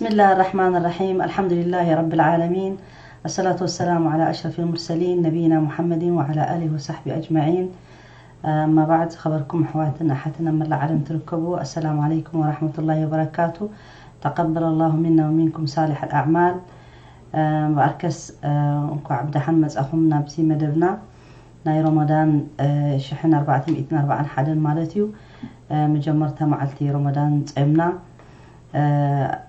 بسم الله الرحمن الرحيم. الحمد لله رب العالمين. الصلاة والسلام على أشرف المرسلين نبينا محمد وعلى آله وصحبه أجمعين. أما بعد، خبركم أحواتنا حتنا من العالم تركبوا. السلام عليكم ورحمة الله وبركاته. تقبل الله منا ومنكم صالح الأعمال. أم، بأركس، أم، እንኳዕ ብደሓን መጻኹም ናብዚ መደብና ናይ ረመዳን፣ እ፣ ሽሕን ኣርባዕተ ሚእትን ኣርባዓን ሓደን ማለት እዩ። እ፣ መጀመርታ መዓልቲ ረመዳን ጾምና። እ፣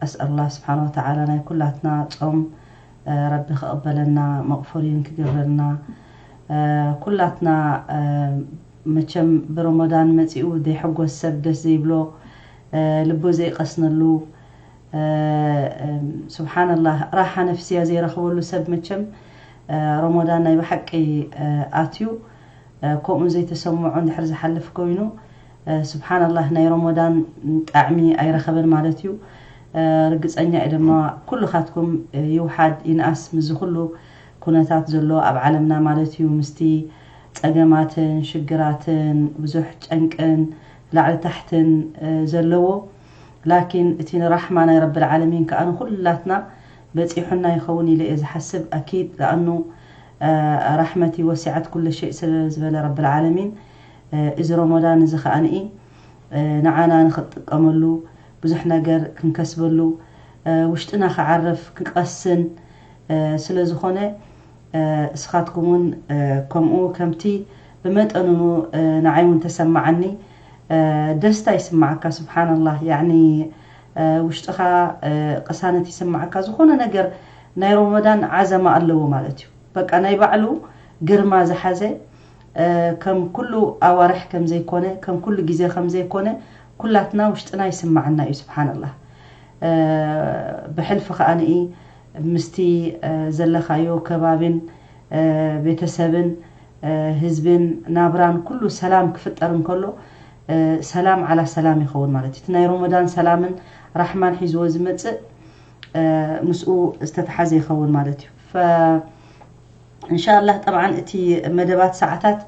ኣስኣል ኣላህ ስብሓን ወተዓላ ናይ ኩላትና ጾም፣ እ፣ ረቢ ክቕበለና፣ መቕፈሪን ክገብረልና። እ፣ ኩላትና፣ እ፣ መቸም ብረመዳን መጺኡ ዘይሕጎስ ሰብ ደስ ዘይብሎ፣ እ፣ ልቡ ዘይቀስነሉ፣ እ፣ እ፣ ስብሓንላህ ራሓ ነፍስያ ዘይረኽበሉ ሰብ መቸም፣ እ፣ ረመዳን ናይ ብሓቂ፣ እ፣ ኣትዩ፣ እ፣ ከምኡ ዘይተሰምዖ እንድሕር ዝሓልፍ ኮይኑ፣ እ፣ ስብሓንላህ ናይ ረመዳን ጣዕሚ ኣይረኸበን ማለት እዩ። እ፣ ርግጸኛ እየ ድማ ኩልኻትኩም፣ እ፣ ይውሓድ ይንኣስ ምስዚ ኩሉ ኩነታት ዘሎ ኣብ ዓለምና ማለት እዩ፣ ምስቲ ጸገማትን ሽግራትን ብዙሕ ጨንቅን ላዕሊ ታሕትን፣ እ፣ ዘለዎ፣ ላኪን እቲ ንራሕማ ናይ ረብል ዓለሚን ከኣ ንኹላትና በጺሑና ይኸውን ኢለ እየ ዝሓስብ። ኣኪድ ለኣኑ፣ እ፣ ራሕመቲ ወሲዐት ኩለ ሸይእ ስለ ዝበለ ረብል ዓለሚን፣ እ፣ እዚ ረመዳን እዚ ከኣ ንኢ፣ እ፣ ንዓና ንኽጥቀመሉ፣ ብዙሕ ነገር ክንከስበሉ፣ እ፣ ውሽጥና ክዓርፍ ክቀስን፣ እ፣ ስለ ዝኾነ፣ እ፣ እስኻትኩም እውን፣ እ፣ ከምኡ ከምቲ ብመጠኑ፣ እ፣ ንዓይ እውን ተሰማዓኒ፣ እ፣ ደስታ ይስማዓካ። ስብሓንላህ፣ ያዕኒ፣ እ፣ ውሽጥኻ፣ እ፣ ቅሳነት ይስማዓካ። ዝኾነ ነገር ናይ ረመዳን ዓዘማ ኣለዎ ማለት እዩ። በቃ ናይ ባዕሉ ግርማ ዝሓዘ፣ እ፣ ከም ኩሉ ኣዋርሕ ከም ዘይኮነ፣ ከም ኩሉ ግዜ ከም ዘይኮነ ኩላትና ውሽጥና ይስማዓና እዩ። ስብሓንላህ፣ እ፣ ብሕልፊ ከኣ ንኢ ምስቲ፣ እ፣ ዘለኻዮ ከባብን፣ እ፣ ቤተሰብን፣ እ፣ ህዝብን ናብራን ኩሉ ሰላም ክፍጠር እንከሎ፣ እ፣ ሰላም ዓላ ሰላም ይኸውን ማለት እዩ። እቲ ናይ ረመዳን ሰላምን ራሕማን ሒዝዎ ዝመጽእ፣ እ፣ ምስኡ ዝተተሓዘ ይኸውን ማለት እዩ። ፈ-፣ እንሻላህ፣ ጠብዓን እቲ መደባት ሰዓታት፣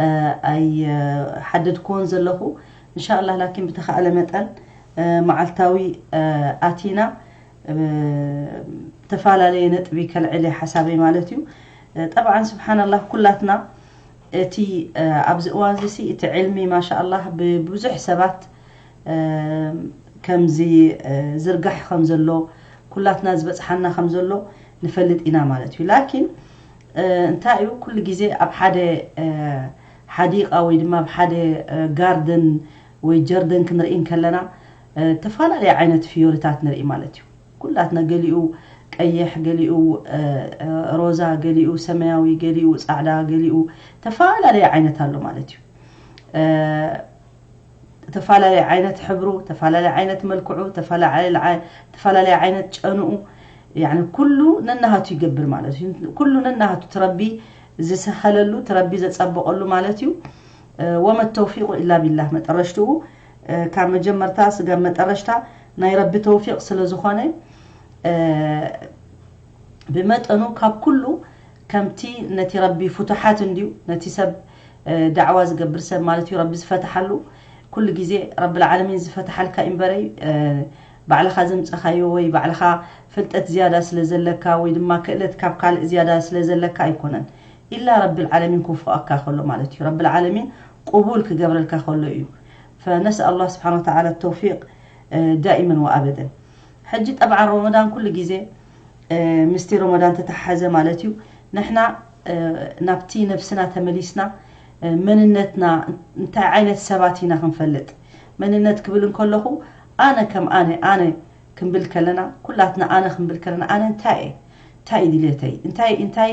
እ፣ ኣይሓደድክዎን ዘለኹ። እንሻላህ፣ ላኪን ብተኻእለ መጠን፣ እ፣ መዓልታዊ፣ እ፣ ኣቲና፣ እ፣ ተፈላለየ ነጥቢ ከልዕል እየ ሓሳበይ ማለት እዩ። እ፣ ጠብዓን ስብሓንላህ ኩላትና እቲ፣ እ፣ ኣብዚ እዋን እዚ ሲ እቲ ዕልሚ ማሻኣላህ ብብዙሕ ሰባት፣ እ፣ ከምዚ፣ እ፣ ዝርጋሕ ከም ዘሎ ኩላትና ዝበጽሓና ከም ዘሎ ንፈልጥ ኢና ማለት እዩ። ላኪን፣ እ፣ እንታይ እዩ ኩሉ ግዜ ኣብ ሓደ፣ እ፣ ሓዲቃ ወይ ድማ ኣብ ሓደ፣ እ፣ ጋርደን ወይ ጀርደን ክንርኢ እንከለና፣ እ፣ ተፈላለየ ዓይነት ፍዮሪታት ንርኢ ማለት እዩ። ኩላትና ገሊኡ ቀይሕ፣ ገሊኡ፣ እ፣ እ፣ ሮዛ፣ ገሊኡ ሰማያዊ፣ ገሊኡ ጻዕዳ፣ ገሊኡ ተፈላለየ ዓይነት ኣሎ ማለት እዩ። እ፣ ተፈላለየ ዓይነት ሕብሩ፣ ተፈላለየ ዓይነት መልክዑ፣ ተፈላለየ ዓይ-፣ ተፈላለየ ዓይነት ጨንኡ፣ ያዕኒ ኩሉ ነናሃቱ ይገብር ማለት እዩ። ኩሉ ነናሃቱ እቲ ረቢ ዝሰኸለሉ፣ እቲ ረቢ ዘጸበቐሉ ማለት እዩ። እ፣ ወመ ተውፊቁ ኢላ ቢላህ፣ መጠረሽትኡ፣ እ፣ ካብ መጀመርታ ስጋብ መጠረሽታ ናይ ረቢ ተውፊቅ ስለ ዝኾነ፣ እ፣ ብመጠኑ ካብ ኩሉ ከምቲ ነቲ ረቢ ፍቱሓት እንድዩ፣ ነቲ ሰብ፣ እ፣ ዳዕዋ ዝገብር ሰብ ማለት እዩ፣ ረቢ ዝፈትሓሉ፣ ኩሉ ግዜ ረብል ዓለሚን ዝፈትሓልካ እምበረይ፣ እ፣ ባዕልኻ ዘምጸኻዮ ወይ ባዕልኻ ፍልጠት ዝያዳ ስለ ዘለካ ወይ ድማ ክእለት ካብ ካልእ ዝያዳ ስለ ዘለካ ኣይኮነን። ኢላ ረብል ዓለሚን ክውፍቐካ ከሎ ማለት እዩ። ረብል ዓለሚን ቅቡል ክገብረልካ ከሎ እዩ። ፈነስኣል ኣላህ ስብሓን ወተዓላ ተውፊቅ፣ እ፣ ዳኢመን ወኣበደን። ሕጂ ጠብዓን ረመዳን ኩሉ ግዜ፣ እ፣ ምስቲ ረመዳን ተተሓሓዘ ማለት እዩ። ንሕና፣ እ፣ ናብቲ ነብስና ተመሊስና፣ እ፣ መንነትና እንታይ ዓይነት ሰባት ኢና ክንፈልጥ። መንነት ክብል እንከለኹ ኣነ ከም ኣነ፣ ኣነ ክንብል ከለና፣ ኩላትና ኣነ ክንብል ከለና፣ ኣነ እንታይ እየ? እንታይ እዩ ድሌተይ? እንታይ፣ እንታይ፣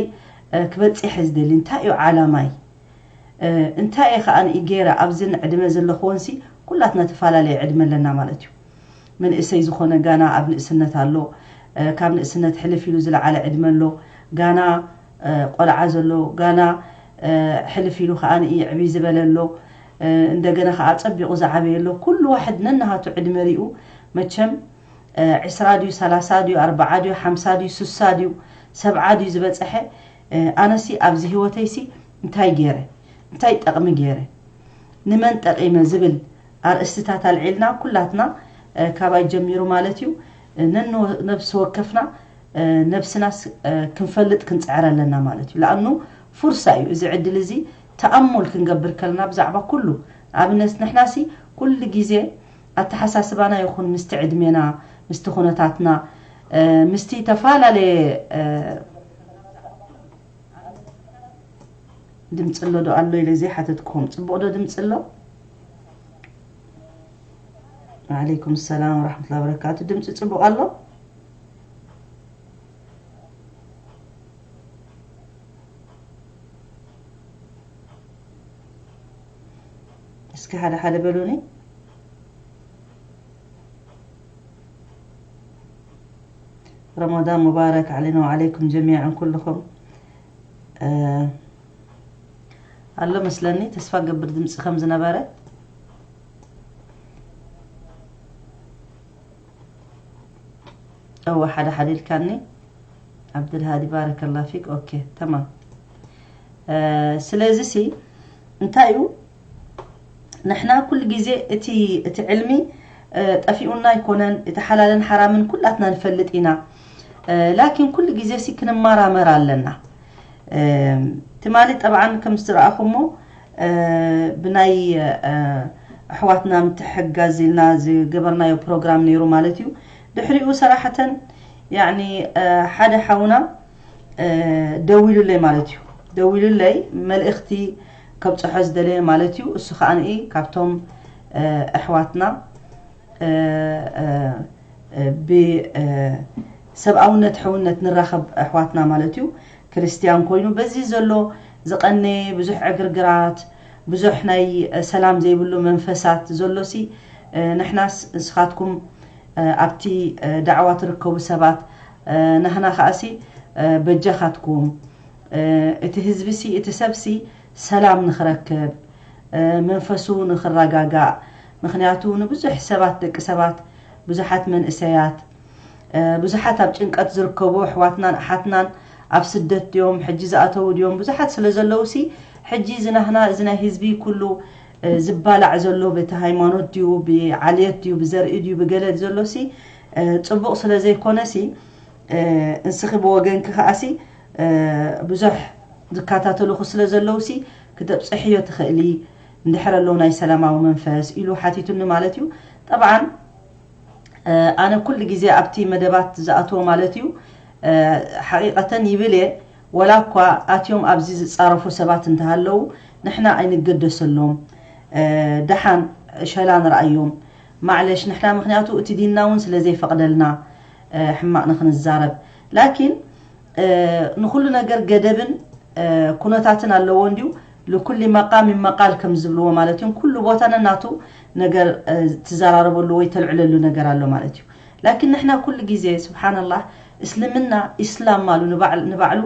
እ፣ ክበጽሕ እየ ዝደሊ? እንታይ እዩ ዓላማይ? እ፣ እንታይ እየ ከኣ ንኢ ገይረ ኣብዝን ዕድመ ዘለኽዎንሲ ኩላትና ተፈላለየ ዕድመ ኣለና ማለት እዩ። መንእሰይ ዝኾነ ጋና ኣብ ንእስነት ኣሎ፣ እ፣ ካብ ንእስነት ሕልፍ ኢሉ ዝለዓለ ዕድመ ኣሎ፣ ጋና፣ እ፣ ቆልዓ ዘሎ፣ ጋና፣ እ፣ ሕልፍ ኢሉ ከኣ ንኢ ዕብይ ዝበለ ኣሎ፣ እ፣ እንደገና ከኣ ጸቢቑ ዝዓበየ ኣሎ። ኩሉ ዋሕድ ነናሃቱ ዕድመ ሪኡ መቸም፣ እ፣ ዕስራ ድዩ፣ ሰላሳ ድዩ፣ ኣርብዓ ድዩ፣ ሓምሳ ድዩ፣ ስሳ ድዩ፣ ሰብዓ ድዩ ዝበጸሐ፣ እ፣ ኣነሲ ኣብዚ ህይወተይሲ እንታይ ገይረ? እንታይ ጠቕሚ ገይረ? ንመን ጠቒመ? ዝብል ኣርእስትታት ኣልዒልና ኩላትና፣ እ፣ ካባይ ጀሚሩ ማለት እዩ፣ ነፍሲ ወከፍና ነብስናስ ክንፈልጥ ክንፅዕር ኣለና ማለት እዩ። ለኣኑ ፍርሳ እዩ እዚ ዕድል እዚ። ተኣሙል ክንገብር ከለና ብዛዕባ ኩሉ፣ ንኣብነት ንሕናሲ ኩሉ ግዜ ኣተሓሳስባና ይኹን ምስቲ ዕድሜና፣ ምስቲ ኩነታትና፣ ምስቲ ተፈላለየ ድምፂ ኣሎ ዶ ኣሎ ኢለ ዘይሓተትኩም። ፅቡቕ ዶ ድምፂ ኣሎ? ወዓለይኩም ሰላም ወራሕመቱላ በረካቱ። ድምፂ ፅቡቕ ኣሎ? እስኪ ሓደ ሓደ በሉኒ። ረመዳን ሙባረክ ዓለይና ወዓለይኩም ጀሚዓን ኩልኹም። ኣሎ መስለኒ፣ ተስፋ ገብር ድምፂ ከም ዝነበረ። እወ ሓደ ሓደ ኢልካኒ። ዓብድልሃዲ ባረከላ ፊክ። ኦኬ ተማም። ስለዚ ሲ እንታይ እዩ፣ ንሕና ኩሉ ግዜ እቲ እቲ ዕልሚ ጠፊኡና ኣይኮነን። እቲ ሓላልን ሓራምን ኩላትና ንፈልጥ ኢና። ላኪን ኩሉ ግዜ ሲ ክንመራመር ኣለና። ትማሊ ጠብዓን ከም ዝረኣኹሞ ብናይ ኣሕዋትና ምትሕጋዝ ኢልና ዝገበርናዮ ፕሮግራም ነይሩ ማለት እዩ። ድሕሪኡ ሰራሕተን ያኒ ሓደ ሓውና ደዊሉለይ ማለት እዩ። ደዊሉለይ መልእኽቲ ከብፅሖ ዝደለየ ማለት እዩ። እሱ ከዓ ንኢ ካብቶም ኣሕዋትና ብሰብኣውነት ሕውነት ንራኸብ ኣሕዋትና ማለት እዩ። ክርስትያን ኮይኑ በዚ ዘሎ ዝቐነየ ብዙሕ ዕግርግራት፣ ብዙሕ ናይ ሰላም ዘይብሉ መንፈሳት ዘሎሲ፣ ንሕናስ ንስኻትኩም ኣብቲ ዳዕዋ ትርከቡ ሰባት፣ ናህና ከኣሲ በጃኻትኩም እቲ ህዝቢሲ እቲ ሰብሲ ሰላም ንኽረክብ፣ መንፈሱ ንኽረጋጋእ። ምኽንያቱ ንብዙሕ ሰባት፣ ደቂ ሰባት፣ ብዙሓት መንእሰያት፣ ብዙሓት ኣብ ጭንቀት ዝርከቡ ኣሕዋትናን ኣሓትናን ኣብ ስደት ድዮም፣ ሕጂ ዝኣተዉ ድዮም፣ ብዙሓት ስለ ዘለዉ ሲ፣ ሕጂ እዚ ናህና፣ እዚ ናይ ህዝቢ ኩሉ ዝባላዕ ዘሎ በቲ ሃይማኖት ድዩ፣ ብዓልየት ድዩ፣ ብዘርኢ ድዩ፣ ብገለ ዘሎ ሲ፣ ፅቡቕ ስለ ዘይኮነ ሲ፣ እንስኺ ብወገንኪ ከኣሲ ብዙሕ ዝከታተሉኹ ስለ ዘለዉ ሲ፣ ክተብፅሕዮ ትኽእሊ፣ እንድሕር ኣለዉ ናይ ሰላማዊ መንፈስ ኢሉ ሓቲቱኒ ማለት እዩ። ጠብዓን ኣነ ኩሉ ግዜ ኣብቲ መደባት ዝኣትዎ ማለት እዩ፣ ሓቂቀተን ይብል እየ። ወላ እኳ ኣትዮም ኣብዚ ዝፃረፉ ሰባት እንተሃለዉ፣ ንሕና ኣይንገደሰሎም። ደሓን ሸላ ንረኣዮም። ማዕለሽ ንሕና፣ ምኽንያቱ እቲ ዲንና እውን ስለ ዘይፈቕደልና ሕማቕ ንኽንዛረብ። ላኪን ንኹሉ ነገር ገደብን ኩነታትን ኣለዎ እንድዩ። ልኩሊ መቃም መቃል ከም ዝብልዎ ማለት እዮም። ኩሉ ቦታ ነናቱ ነገር ትዘራረበሉ ወይ ተልዕለሉ ነገር ኣሎ ማለት እዩ። ላኪን ንሕና ኩሉ ግዜ ስብሓንላህ፣ እስልምና ኢስላም ማሉ ንባዕል- ንባዕሉ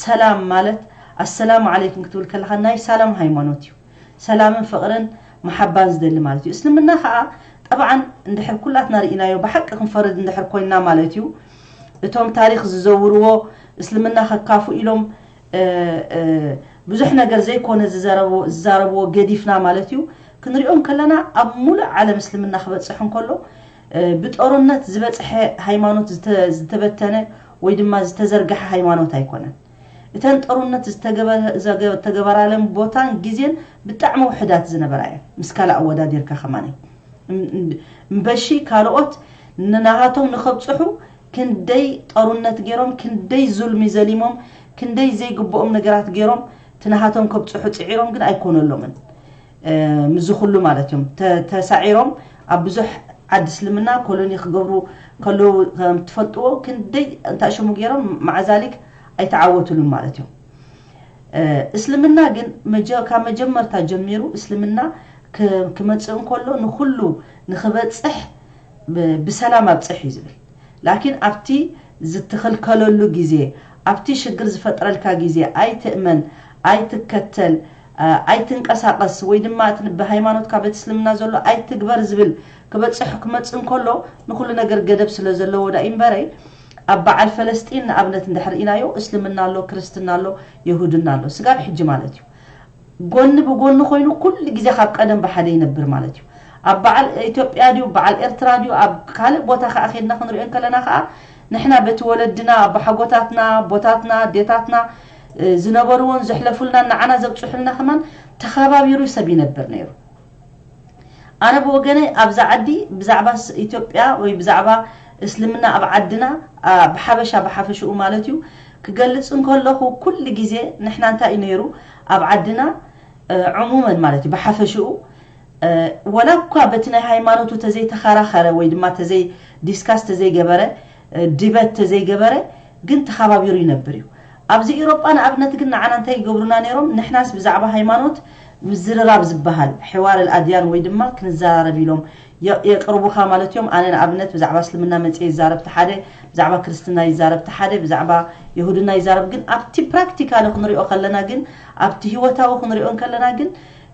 ሰላም ማለት፣ ኣሰላሙ ዓለይኩም ክትብል ከለኻ ናይ ሰላም ሃይማኖት እዩ። ሰላምን ፍቕርን መሓባን ዝደሊ ማለት እዩ። እስልምና ከዓ ጠብዓን እንድሕር ኩላትና ርኢናዮ፣ ብሓቂ ክንፈርድ እንድሕር ኮይንና ማለት እዩ፣ እቶም ታሪክ ዝዘውርዎ እስልምና ከካፉ ኢሎም ብዙሕ ነገር ዘይኮነ ዝዛረብዎ ገዲፍና ማለት እዩ። ክንሪኦ እንከለና ኣብ ሙሉእ ዓለም እስልምና ክበፅሕ እንከሎ ብጦርነት ዝበፅሐ ሃይማኖት ዝተበተነ ወይ ድማ ዝተዘርገሐ ሃይማኖት ኣይኮነን። እተን ጦርነት ዝተገበራለን ቦታን ግዜን ብጣዕሚ ውሕዳት ዝነበራ እየን ምስ ካልእ ኣወዳዲርካ ከማነይ። እምበሺ ካልኦት ንናሃቶም ንኸብፅሑ ክንደይ ጠሩነት ገይሮም፣ ክንደይ ዙልሚ ዘሊሞም፣ ክንደይ ዘይግብኦም ነገራት ገይሮም ትናሃቶም ከብፅሑ ፅዒሮም ግን ኣይኮነሎምን። ምዚ ኩሉ ማለት እዮም ተሳዒሮም ኣብ ብዙሕ ዓዲ እስልምና ኮሎኒ ክገብሩ ከለዉ ከም ትፈልጥዎ ክንደይ እንታሽሙ ገይሮም ማዕዛሊክ ኣይተዓወትሉን ማለት እዮም። እስልምና ግን ካብ መጀመርታ ጀሚሩ እስልምና ክመፅእ እንከሎ ንኩሉ ንክበፅሕ ብሰላም ኣብፅሕ እዩ ዝብል። ላኪን ኣብቲ ዝትኽልከለሉ ግዜ፣ ኣብቲ ሽግር ዝፈጥረልካ ግዜ ኣይትእመን፣ ኣይትከተል፣ ኣይትንቀሳቀስ ወይ ድማ እቲ ብሃይማኖትካ ቤት እስልምና ዘሎ ኣይትግበር ዝብል ክበፅሕ ክመፅእ እንከሎ ንኩሉ ነገር ገደብ ስለ ዘለዎ ዳ እምበረይ ኣብ በዓል ፈለስጢን ንኣብነት እንድሕር ኢናዮ እስልምና ኣሎ፣ ክርስትና ኣሎ፣ የሁድና ኣሎ። ስጋብ ሕጂ ማለት እዩ ጎኒ ብጎኒ ኮይኑ ኩሉ ግዜ ካብ ቀደም ብሓደ ይነብር ማለት እዩ። ኣብ በዓል ኢትዮጵያ ድዩ፣ በዓል ኤርትራ ድዩ፣ ኣብ ካልእ ቦታ ከዓ ኸድና ክንሪኦ እንከለና ከዓ ንሕና በቲ ወለድና፣ ኣቦሓጎታትና፣ ኣቦታትና፣ ኣዴታትና፣ እ፣ ዝነበርዎን ዘሕለፉልና፣ ንዓና ዘብፅሑልና ከማን ተኸባቢሩ ሰብ ይነብር ነይሩ። ኣነ ብወገነይ ኣብዛ ዓዲ ብዛዕባ ስ-፣ ኢትዮጵያ ወይ ብዛዕባ እስልምና ኣብ ዓድና፣ ኣ፣ ብሓበሻ ብሓፈሽኡ ማለት እዩ፣ ክገልጽ እንከለኹ ኩሉ ግዜ ንሕና እንታይ እዩ ነይሩ ኣብ ዓድና፣ እ፣ ዕሙመን ማለት እዩ ብሓፈሽኡ፣ እ፣ ወላ እኳ በቲ ናይ ሃይማኖቱ ተዘይተኸራኸረ ወይ ድማ ተዘይ ዲስካስ ተዘይገበረ፣ እ፣ ዲበት ተዘይገበረ፣ ግን ተኸባቢሩ ይነብር እዩ። ኣብዚ ኢሮጳ ንኣብነት ግን ንዓና እንታይ ይገብሩና ነይሮም? ንሕናስ ብዛዕባ ሃይማኖት ምዝርራብ ዝበሃል ሕዋር ኣድያን ወይ ድማ ክንዘራረብ ኢሎም የ-፣ የቅርቡኻ ማለት እዮም። ኣነ ንኣብነት ብዛዕባ እስልምና መፅየ ይዛረብ እቲ ሓደ፣ ብዛዕባ ክርስትና ይዛረብ እቲ ሓደ፣ ብዛዕባ የሁድና ይዛረብ። ግን ኣብቲ ፕራክቲካሊ ክንሪኦ ከለና ግን፣ ኣብቲ ህይወታዊ ክንሪኦ ከለና ግን፣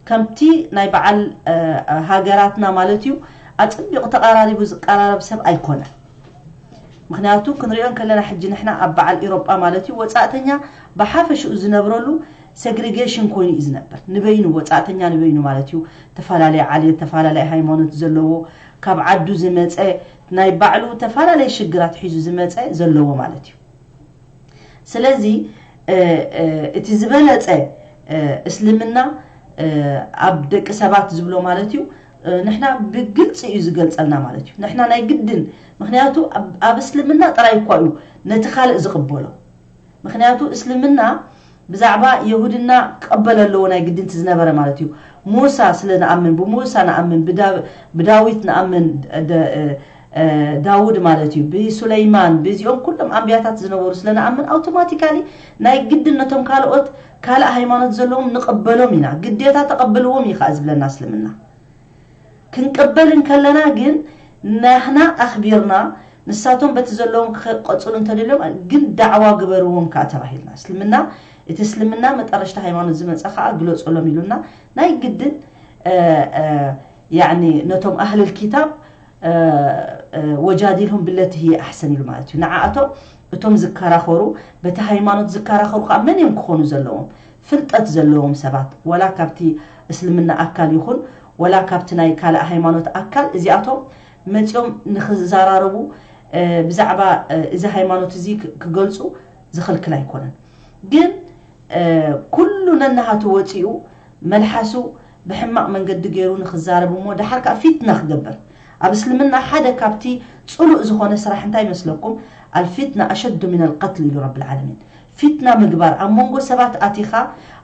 ከምቲ ናይ በዓል፣ እ፣ ሃገራትና ማለት እዩ፣ ኣጸቢቑ ተቐራሪቡ ዝቀራረብ ሰብ ኣይኮነን። ምኽንያቱ ክንሪኦ ከለና ሕጂ ንሕና ኣብ በዓል ኢሮጳ ማለት እዩ፣ ወጻእተኛ ብሓፈሽኡ ዝነብረሉ ሴግሪጌሽን ኮይኑ እዩ ዝነብር። ንበይኑ፣ ወጻእተኛ ንበይኑ ማለት እዩ፣ ተፈላለየ ዓሌት፣ ተፈላለየ ሃይማኖት ዘለዎ፣ ካብ ዓዱ ዝመጸ፣ ናይ ባዕሉ ተፈላለየ ሽግራት ሒዙ ዝመጸ ዘለዎ ማለት እዩ። ስለዚ፣ እ፣ እ፣ እቲ ዝበለጸ፣ እ፣ እስልምና፣ እ፣ ኣብ ደቂ ሰባት ዝብሎ ማለት እዩ፣ እ፣ ንሕና ብግልጺ እዩ ዝገልጸልና ማለት እዩ። ንሕና ናይ ግድን፣ ምኽንያቱ ኣብ፣ ኣብ እስልምና ጥራይ እኳ እዩ ነቲ ካልእ ዝቕበሎ። ምኽንያቱ እስልምና ብዛዕባ የሁድና ክቕበል ኣለዎ ናይ ግድን እቲ ዝነበረ ማለት እዩ። ሙሳ ስለ ንኣምን፣ ብሙሳ ንኣምን፣ ብዳ-፣ ብዳዊት ንኣምን፣ ደ-፣ እ፣ እ፣ ዳውድ ማለት እዩ፣ ብሱለይማን፣ ብእዚኦም ኩሎም ኣንብያታት ዝነበሩ ስለ ንኣምን፣ ኣውቶማቲካሊ ናይ ግድን ነቶም ካልኦት ካልእ ሃይማኖት ዘለዎም ንቕበሎም ኢና። ግዴታ ተቐበልዎም እዩ ከዓ ዝብለና እስልምና። ክንቅበል እንከለና ግን ናህና ኣኽቢርና፣ ንሳቶም በቲ ዘለዎም ክቐጽሉ እንተደልዮም ግን ዳዕዋ ግበርዎም ከዓ ተባሂልና። እስልምና፣ እቲ እስልምና መጠረሽታ ሃይማኖት ዝመጸ ከዓ ግለጸሎም ኢሉና ናይ ግድን፣ እ፣ እ፣ ያዕኒ ነቶም ኣህልል ኪታብ፣ እ፣ እ፣ ወጃዲልሁም ብለቲ ህየ ኣሕሰን ኢሉ ማለት እዩ። ንዓኣቶም እቶም ዝከራኸሩ፣ በቲ ሃይማኖት ዝከራኸሩ ከዓ መን እዮም ክኾኑ ዘለዎም? ፍልጠት ዘለዎም ሰባት፣ ወላ ካብቲ እስልምና ኣካል ይኹን፣ ወላ ካብቲ ናይ ካልእ ሃይማኖት ኣካል፣ እዚኣቶም መጺኦም ንኽዘራረቡ፣ እ፣ ብዛዕባ፣ እ፣ እዚ ሃይማኖት እዚ ክ-፣ ክገልጹ ዝኽልክል ኣይኮነን። ግን፣ እ፣ ኩሉ ነናሃቱ ወጺኡ መልሓሱ ብሕማቕ መንገዲ ገይሩ ንኽዛረብ እሞ ደሓር ከኣ ፊትና ክገብር። ኣብ እስልምና ሓደ ካብቲ ጽሉእ ዝኾነ ስራሕ እንታይ ይመስለኩም? ኣልፊትና ኣሸዱ ሚነል ቀትል ኢሉ ረብል ዓለሚን። ፊትና ምግባር፣ ኣብ መንጎ ሰባት ኣቲኻ፣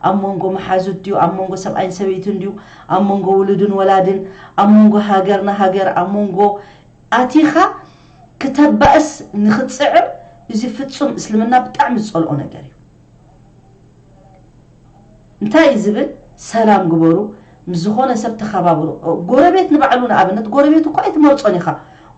ኣብ መንጎ መሓዙት ድዩ፣ ኣብ መንጎ ሰብኣይን ሰበይትን ድዩ፣ ኣብ መንጎ ውሉድን ወላድን፣ ኣብ መንጎ ሃገር ንሃገር፣ ኣብ መንጎ ኣቲኻ ክተባእስ ንኽትጽዕር፣ እዚ ፍጹም እስልምና ብጣዕሚ ዝጸልኦ ነገር እዩ። እንታይ እዩ ዝብል? ሰላም ግበሩ፣ ምስ ዝኾነ ሰብ ተኸባብሩ። ጎረቤት ንባዕሉ፣ ንኣብነት፣ ጎረቤት እኮ ኣይትመርጾን ኢኻ።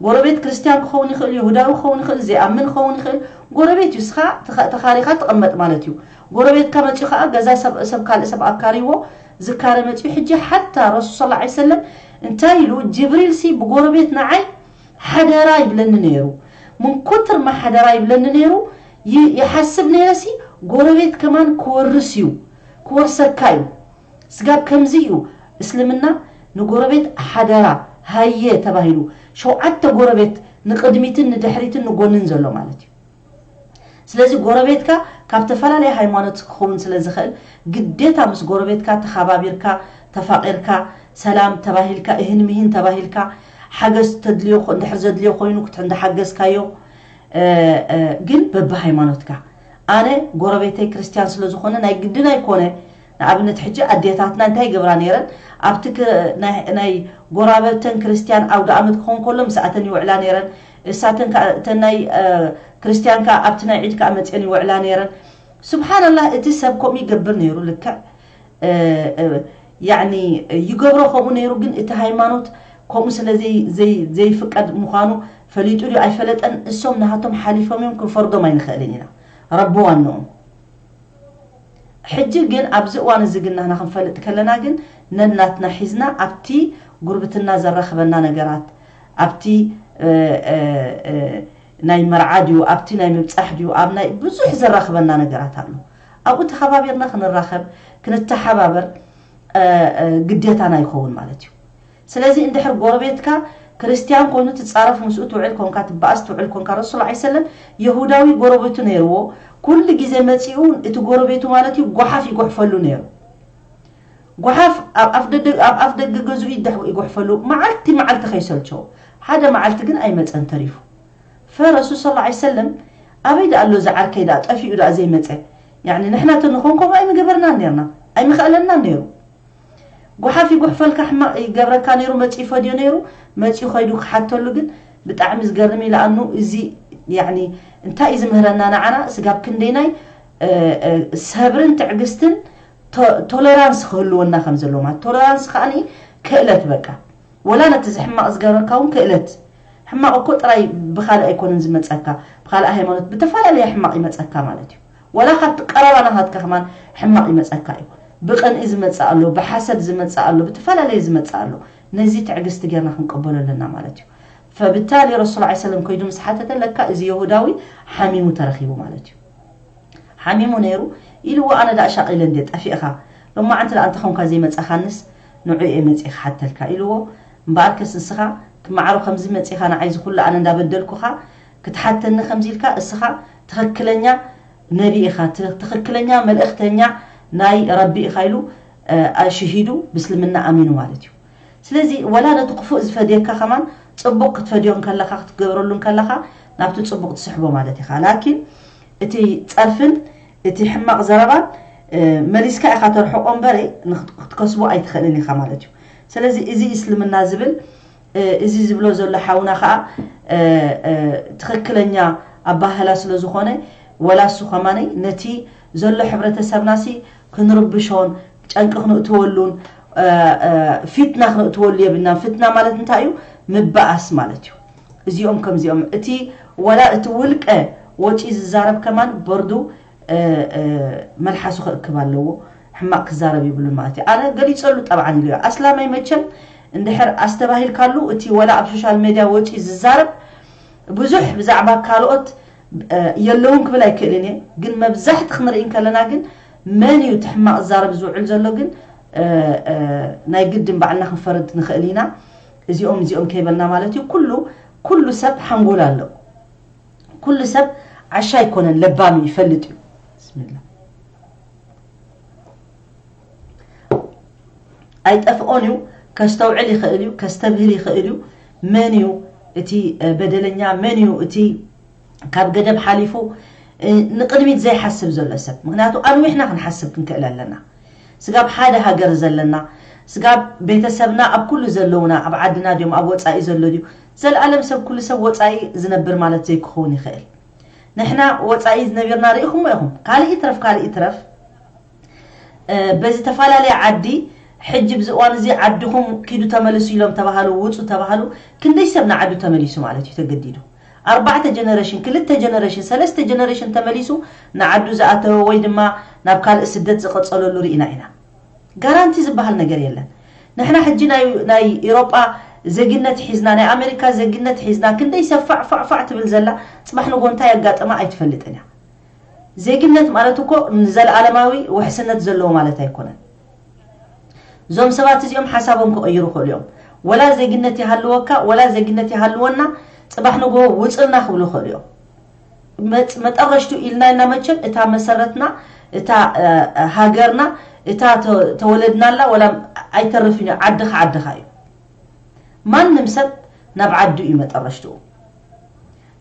ጎረቤት ክርስትያን ክኸውን ይኽእል፣ ይሁዳዊ ክኸውን ይኽእል፣ ዘይኣምን ክኸውን ይኽእል። ጎረቤት እዩ፣ እስኻ ተኻ-፣ ተኻሪኻ ትቕመጥ ማለት እዩ። ጎረቤትካ መጺኡ ኸዓ ገዛ ሰብ፣ ሰብ ካልእ ሰብ ኣካሪዎ ዝካረ መጺኡ። ሕጂ ሓታ ረሱል ሰለላሁ ዐለይሂ ወሰለም እንታይ ኢሉ? ጅብሪል ሲ ብጎረቤት ንዓይ ሓደራ ይብለኒ ነይሩ። ምን ኩትር ማ ሓደራ ይብለኒ ነይሩ፣ ይ-፣ ይሓስብ ነይረ ሲ ጎረቤት ከማን ክወርስ እዩ፣ ክወርሰካ እዩ። ስጋብ ከምዚ እዩ እስልምና ንጎረቤት ሓደራ ሃየ ተባሂሉ፣ ሸውዓተ ጎረቤት ንቕድሚትን ንድሕሪትን ንጎንን ዘሎ ማለት እዩ። ስለዚ ጎረቤትካ ካብ ዝተፈላለየ ሃይማኖት ክኸውን ስለ ዝኽእል፣ ግዴታ ምስ ጎረቤትካ ተኸባቢርካ፣ ተፋቒርካ፣ ሰላም ተባሂልካ፣ እህን ምሂን ተባሂልካ፣ ሓገዝ ተድልዮ ኮ-፣ እንድሕር ዘድልዮ ኮይኑ ክት-፣ እንዳሓገዝካዮ፣ እ፣ እ፣ ግን በብሃይማኖትካ። ኣነ ጎረቤተይ ክርስትያን ስለ ዝኾነ ናይ ግድን ኣይኮነ። ንኣብነት ሕጂ ኣዴታትና እንታይ ይገብራ ነይረን? ኣብቲ ክ-፣ ናይ፣ ናይ ጎራበተን ክርስትያን ኣውደ ኣመት ክኸውን ከሎ ምስኣተን ይውዕላ ነይረን። እሳተን ከኣ እተን ናይ፣ እ፣ ክርስትያን ከኣ ኣብቲ ናይ ዒድ ከኣ መጽየን ይውዕላ ነይረን። ሱብሓነላህ፣ እቲ ሰብ ከምኡ ይገብር ነይሩ። ልክዕ፣ እ፣ እ፣ ያዕኒ ይገብሮ ከምኡ ነይሩ፣ ግን እቲ ሃይማኖት ከምኡ ስለ ዘይ-፣ ዘይ-፣ ዘይፍቀድ ምዃኑ ፈሊጡ ድዩ ኣይፈለጠን፣ እሶም ናሃቶም ሓሊፎም እዮም፣ ክንፈርዶም ኣይንኽእልን ኢና። ረቢ ዋንኦም። ሕጂ ግን ኣብዚ እዋን እዚ ግን ናህና ክንፈልጥ ከለና ግን ነናትና ሒዝና ኣብቲ ጉርብትና ዘራኽበና ነገራት፣ ኣብቲ፣ እ፣ እ፣ እ፣ ናይ መርዓ ድዩ፣ ኣብቲ ናይ ምብጻሕ ድዩ፣ ኣብ ናይ ብዙሕ ዘራኽበና ነገራት ኣሎ። ኣብኡ ተኸባቢርና ክንራኸብ፣ ክንተሓባበር፣ እ፣ እ፣ ግዴታና ይኸውን ማለት እዩ። ስለዚ እንድሕር ጎረቤትካ ክርስትያን ኮይኑ ትጻረፍ፣ ምስኡ ትውዕል ኮንካ፣ ትበኣስ ትውዕል ኮንካ፣ ረሱል ዐለይሂ ሰለም የሁዳዊ ጎረቤቱ ነይርዎ። ኩሉ ግዜ መጺኡ እቲ ጎረቤቱ ማለት እዩ፣ ጓሓፍ ይጎሕፈሉ ነይሩ። ጓሓፍ ኣብ ኣፍ ደገ፣ ኣብ ኣፍ ደገ ገዝኡ ይደሕ-፣ ይጎሕፈሉ፣ መዓልቲ መዓልቲ ከይሰልቸው። ሓደ መዓልቲ ግን ኣይመጸን ተሪፉ። ፈረሱል ሰለላሁ ዐለይሂ ወሰለም፣ ኣበይ ደኣ ኣሎ እዚ ዓርከይ ደኣ፣ ጠፊኡ ደኣ ዘይመጸ? ያዕኒ ንሕና ተንኾን ከምኡ ኣይምገበርናን ነርና፣ ኣይምኸኣለናን ነይሩ። ጓሓፍ ይጉሕፈልካ፣ ሕማቕ ይገብረካ ነይሩ፣ መጺኡ ፈድዮ ነይሩ። መጺኡ ከይዱ ክሓተሉ ግን ብጣዕሚ ዝገርም እዩ። ለኣኑ እዚ፣ ያዕኒ እንታይ እዩ ዝምህረና ንዓና? ስጋብ ክንደይናይ እ፣ እ፣ ሰብርን ትዕግስትን ቶ-፣ ቶለራንስ ክህልወና ከም ዘለዎ ማለት። ቶለራንስ ከኣኒ ክእለት በቃ። ወላ ነቲ ዝሕማቕ ዝገበረካ እውን ክእለት። ሕማቕ እኮ ጥራይ ብኻልእ ኣይኮነን ዝመጸካ፣ ብኻልእ ሃይማኖት ብተፈላለየ ሕማቕ ይመጸካ ማለት እዩ። ወላ ካብቲ ቀረባ ናኻትካ ከማን ሕማቕ ይመጸካ እዩ። ብቕንኢ ዝመጽእ ኣሎ፣ ብሓሰድ ዝመጽእ ኣሎ፣ ብተፈላለየ ዝመጽእ ኣሎ። ነዚ ትዕግስቲ ጌርና ክንቀበሎ ኣለና ማለት እዩ። ፈብታሊ ረሱል ዐለይሂ ሰለም ከይዱ ምስ ሓተተ ለካ እዚ የሁዳዊ ሓሚሙ ተረኺቡ ማለት እዩ። ሓሚሙ ነይሩ ኢልዎ፣ ኣነ ደኣ ሻቒለ እንድየ ጠፊእኻ፣ ሎማዓንቲ ደኣ እንተኾንካ ዘይመጻኻንስ ንዑ እየ መጺእ ክሓተልካ ኢልዎ። እምበኣርከስ ንስኻ ትመዓሮ ከምዚ መጺኻ ንዓይ እዚ ኩሉ ኣነ እንዳበደልኩኻ ክትሓተኒ ከምዚ ኢልካ፣ እስኻ ትኽክለኛ ነቢ ኢኻ፣ ት-፣ ትኽክለኛ መልእኽተኛ ናይ ረቢ ኢኻ ኢሉ፣ እ፣ ሽሂዱ ብእስልምና ኣሚኑ ማለት እዩ። ስለዚ ወላ ነቲ ክፉእ ዝፈድየካ ከማን ጽቡቕ ክትፈድዮ እንከለኻ፣ ክትገብረሉ እንከለኻ ናብቲ ጽቡቕ ትስሕቦ ማለት ኢኻ። ላኪን እቲ ጸርፍን እቲ ሕማቕ ዘረባን፣ እ፣ መሊስካ ኢኻ ተርሕቆ እምበረ ንክት-፣ ክትከስቦ ኣይትኽእልን ኢኻ ማለት እዩ። ስለዚ እዚ እስልምና ዝብል፣ እ፣ እዚ ዝብሎ ዘሎ ሓውና ኸኣ፣ እ፣ እ፣ ትኽክለኛ ኣባህላ ስለ ዝኾነ፣ ወላ እሱ ኸማነይ ነቲ ዘሎ ሕብረተሰብናሲ ክንርብሾን ጨንቂ ክንእትወሉን፣ እ፣ እ፣ ፊትና ክንእትወሉ የብልናን። ፍትና ማለት እንታይ እዩ? ምበኣስ ማለት እዩ። እዚኦም ከምዚኦም፣ እቲ ወላ እቲ ውልቀ ወጪ ዝዛረብ ከማን በርዱ፣ እ፣ እ፣ መልሓሱ ክእክብ ኣለዎ። ሕማቕ ክዛረብ የብሉን ማለት እዩ። ኣነ ገሊጸሉ ጠብዓን ኢሉ እዩ። ኣስላማይ መቸም እንድሕር ኣስተባሂልካሉ፣ እቲ ወላ ኣብ ሶሻል ሜድያ ወጺኡ ዝዛረብ ብዙሕ ብዛዕባ ካልኦት፣ እ፣ የለውን ክብል ኣይክእልን እየ። ግን መብዛሕቲ ክንርኢ እንከለና ግን መን እዩ እቲ ሕማቕ ዝዛረብ ዝውዕል ዘሎ ግን፣ እ፣ እ፣ ናይ ግድን ባዕልና ክንፈርድ ንኽእል ኢና። እዚኦም እዚኦም ከይበልና ማለት እዩ። ኩሉ፣ ኩሉ ሰብ ሓንጎል ኣለዎ። ኩሉ ሰብ ዓሻ ኣይኮነን፣ ለባም እዩ፣ ይፈልጥ እዩ። ብስሚላ። ኣይጠፍኦን እዩ፣ ከስተውዕል ይኽእል እዩ፣ ከስተብህል ይኽእል እዩ። መን እዩ እቲ፣ እ፣ በደለኛ? መን እዩ እቲ ካብ ገደብ ሓሊፉ፣ እ፣ ንቕድሚት ዘይሓስብ ዘሎ ሰብ? ምኽንያቱ ኣንዊሕና ክንሓስብ ክንክእል ኣለና። ስጋብ ሓደ ሃገር ዘለና፣ ስጋብ ቤተሰብና ኣብ ኩሉ ዘለውና፣ ኣብ ዓድና ድዮም ኣብ ወጻኢ ዘሎ ድዩ? ዘለኣለም ሰብ ኩሉ ሰብ ወጻኢ ዝነብር ማለት ዘይክኸውን ይኽእል። ንሕና ወጻኢ ዝነቢርና ርኢኹሞ ኢኹም። ካልእ ይትረፍ፣ ካልእ ይትረፍ። እ፣ በዚ ተፈላለየ ዓዲ፣ ሕጂ ብዚ እዋን እዚ ዓድኹም ኪዱ ተመልሱ ኢሎም ተባሃሉ፣ ውጹ ተባሃሉ፣ ክንደይ ሰብ ንዓዱ ተመሊሱ ማለት እዩ ተገዲዱ። ኣርባዕተ ጀነሬሽን፣ ክልተ ጀነሬሽን፣ ሰለስተ ጀነሬሽን ተመሊሱ ንዓዱ ዝኣተወ ወይ ድማ ናብ ካልእ ስደት ዝቐጸለሉ ርኢና ኢና። ጋራንቲ ዝበሃል ነገር የለን። ንሕና ሕጂ ናይ፣ ናይ ኤሮጳ ዜግነት ሒዝና፣ ናይ ኣሜሪካ ዜግነት ሒዝና፣ ክንደይ ሰብ ፋዕ፣ ፋዕ፣ ፋዕ ትብል ዘላ፣ ጽባሕ ንጎ እንታይ የጋጥማ ኣይትፈልጥን እያ። ዜግነት ማለት እኮ ንዘለኣለማዊ ውሕስነት ዘለዎ ማለት ኣይኮነን። እዞም ሰባት እዚኦም ሓሳቦም ክቕይሩ ይኽእሉ እዮም። ወላ ዜግነት ይሃልወካ፣ ወላ ዜግነት ይሃልወና፣ ጽባሕ ንጎ ውጽልና ክብሉ ይኽእሉ እዮም። መጥ-፣ መጠረሽቱ ኢልና ኢና መቸም እታ መሰረትና፣ እታ፣ እ፣ ሃገርና፣ እታ ተ-፣ ተወለድናላ ወላ ኣይተርፍን እዩ፣ ዓድኻ ዓድኻ እዩ። ማንም ሰብ ናብ ዓዱ እዩ መጠረሽትኡ።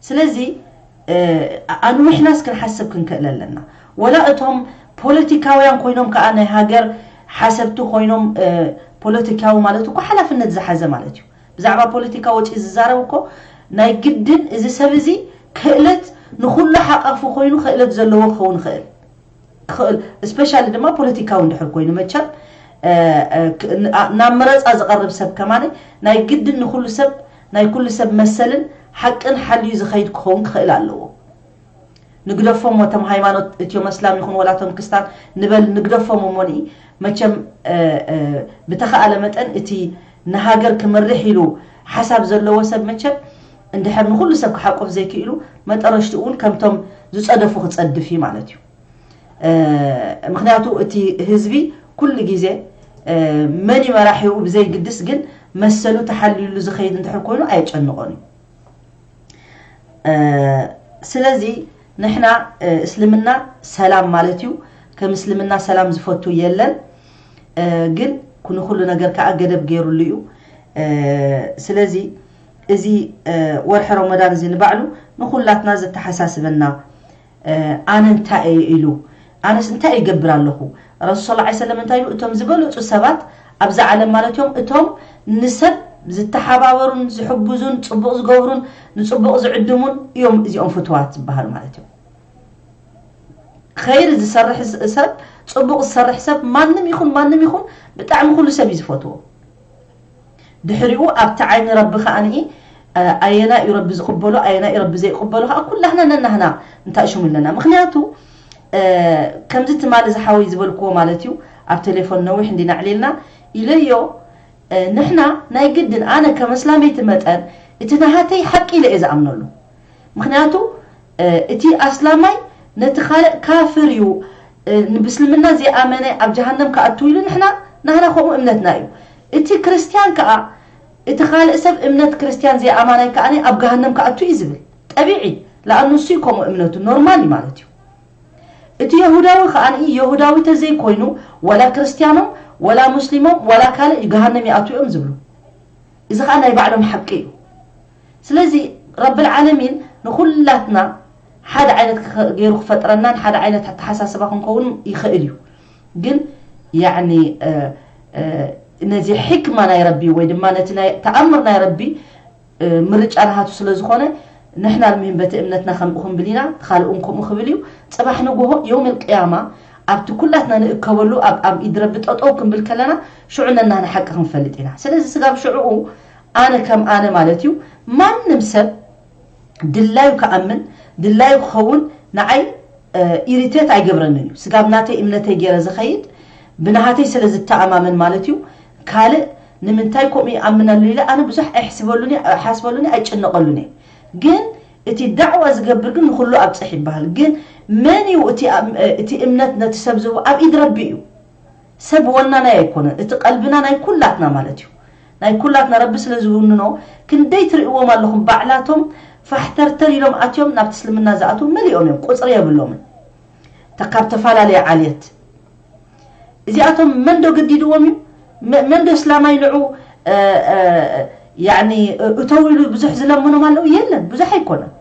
ስለዚ፣ እ፣ ኣንዊሕናስ ክንሓስብ ክንክእል ኣለና። ወላ እቶም ፖለቲካውያን ኮይኖም ከኣ ናይ ሃገር ሓሰብቲ ኮይኖም፣ እ፣ ፖለቲካዊ ማለት እኮ ሓላፍነት ዝሓዘ ማለት እዩ። ብዛዕባ ፖለቲካ ወጺኡ ዝዛረብ እኮ ናይ ግድን እዚ ሰብ እዚ ክእለት ንኹሉ ሓቃፉ ኮይኑ ክእለት ዘለዎ ክኸውን ይኽእል። ክኽእል፣ ስፔሻሊ ድማ ፖለቲካዊ እንድሕር ኮይኑ መቸም፣ እ፣ እ፣ ክ-፣ ን-፣ ኣ-፣ ናብ መረጻ ዝቐርብ ሰብ ከማን ናይ ግድን ንኹሉ ሰብ፣ ናይ ኩሉ ሰብ መሰልን ሓቅን ሓልዩ ዝኸይድ ክኸውን ክኽእል ኣለዎ። ንግደፎም እቶም ሃይማኖት እትዮም ኣስላም ይኹን ወላ እቶም ክስታን ንበል ንግደፎም እሞኒ መቸም፣ እ፣ እ፣ ብተኻእለ መጠን እቲ ንሃገር ክመርሕ ኢሉ ሓሳብ ዘለዎ ሰብ መቸም እንድሕር ንኹሉ ሰብ ክሓቁፍ ዘይክኢሉ መጠረሽትኡ እውን ከምቶም ዝጸደፉ ክጸድፍ እዩ ማለት እዩ። እ፣ ምኽንያቱ እቲ ህዝቢ ኩሉ ግዜ፣ እ፣ መን እዩ መራሒኡ ብዘይግድስ ግን መሰሉ ተሓልዩሉ ዝኸይድ እንድሕር ኮይኑ ኣየጨንቆን እዩ። ስለዚ ንሕና እስልምና ሰላም ማለት እዩ። ከም እስልምና ሰላም ዝፈቱ የለን። ግን ንኩሉ ነገር ከዓ ገደብ ገይሩሉ እዩ። ስለዚ እዚ ወርሒ ረመዳን እዚ ንባዕሉ ንኩላትና ዘተሓሳስበና፣ ኣነ እንታይ እየ ኢሉ፣ ኣነስ እንታይ ይገብር ኣለኹ? ረሱል ሰለላሁ ዐለይሂ ወሰለም እንታይ ኢሉ? እቶም ዝበለፁ ሰባት ኣብዛ ዓለም ማለት እዮም እቶም ንሰብ ዝተሓባበሩን ዝሕግዙን ፅቡቕ ዝገብሩን ንፅቡቕ ዝዕድሙን እዮም እዚኦም ፍትዋት ዝበሃሉ ማለት እዮም። ኸይር ዝሰርሕ ሰብ፣ ፅቡቕ ዝሰርሕ ሰብ ማንም ይኹን ማንም ይኹን ብጣዕሚ ኩሉ ሰብ እዩ ዝፈትዎ። ድሕሪኡ ኣብቲ ዓይኒ ረቢ ከዓኒ ኣየና እዩ ረቢ ዝቕበሎ ኣየና እዩ ረቢ ዘይቕበሎ ከዓ ኩላህና ነናህና እንታእሽሙ ኣለና። ምክንያቱ ከምዚ ትማሊ ዝሓወይ ዝበልክዎ ማለት እዩ። ኣብ ቴሌፎን ነዊሕ እንዲና ዕሊልና ኢለዮ። ንሕና ናይ ግድን ኣነ ከም ኣስላመይቲ መጠን እቲ ናሃተይ ሓቂ ኢለ እየ ዝኣምነሉ። ምክንያቱ እቲ ኣስላማይ ነቲ ካልእ ካፍር እዩ፣ ንብስልምና ዘይኣመነ ኣብ ጀሃነም ክኣቱ ኢሉ ንሕና ናህና ከምኡ እምነትና እዩ። እቲ ክርስትያን ከዓ እቲ ካልእ ሰብ እምነት ክርስትያን ዘይኣማናይ ከዓ ኣብ ገሃነም ክኣቱ እዩ ዝብል ጠቢዒ። ለኣኑ እሱ ከምኡ እምነቱ ኖርማል እዩ ማለት እዩ። እቲ የሁዳዊ ከዓ የሁዳዊ ተዘይኮይኑ ወላ ክርስትያኖም ወላ ሙስሊሞም ወላ ካልእ ገሃነም ይኣቱ እዮም ዝብሉ። እዚ ከዓ ናይ ባዕሎም ሓቂ እዩ። ስለዚ ረብል ዓለሚን ንኩላትና ሓደ ዓይነት ገይሩ ክፈጥረናን ሓደ ዓይነት ኣተሓሳስባ ክንከውን ይኽእል እዩ። ግን ያኒ ነዚ ሕክማ ናይ ረቢ ወይ ድማ ነቲ ናይ ተኣምር ናይ ረቢ ምርጫ ናሃቱ ስለ ዝኾነ ንሕና ልምህን በቲ እምነትና ከምኡ ክንብል ኢና። ካልእውን ከምኡ ክብል እዩ። ፅባሕ ንጎሆ የውም ልቅያማ ኣብቲ ኩላትና ንእከበሉ ኣብ ኣብ ኢድ ረቢ ጠጠው ክንብል ከለና ሽዑ ነናህና ሓቂ ክንፈልጥ ኢና። ስለዚ ስጋብ ሽዕኡ ኣነ ከም ኣነ ማለት እዩ ማንም ሰብ ድላዩ ክኣምን ድላዩ ክኸውን ንዓይ ኢሪቴት ኣይገብረንን እዩ። ስጋብ ናተይ እምነተይ ገይረ ዝኸይድ ብናሃተይ ስለ ዝተኣማመን ማለት እዩ። ካልእ ንምንታይ ከምኡ ይኣምነሉ ኢለ ኣነ ብዙሕ ኣይሕስበሉን እየ ኣይጭነቐሉን እየ። ግን እቲ ዳዕዋ ዝገብር ግን ንኹሉ ኣብፅሕ ይበሃል። ግን መን እዩ እቲ እምነት ነቲ ሰብ ዝህቦ? ኣብ ኢድ ረቢ እዩ። ሰብ ወናናይ ኣይኮነን። እቲ ቀልብና ናይ ኩላትና ማለት እዩ። ናይ ኩላትና ረቢ ስለ ዝውንኖ ክንደይ ትርእይዎም ኣለኹም ባዕላቶም ፋሕተርተር ኢሎም ኣትዮም ናብቲ እስልምና ዝኣትዉ መሊኦም እዮም። ቁፅሪ የብሎምን። ካብ ተፈላለየ ዓልየት እዚኣቶም መን ዶ ገዲድዎም እዩ? መን ዶ እስላማይ ንዑ ያኒ እተው ኢሉ ብዙሕ ዝለምኖም ኣለዉ? የለን፣ ብዙሕ ኣይኮነን።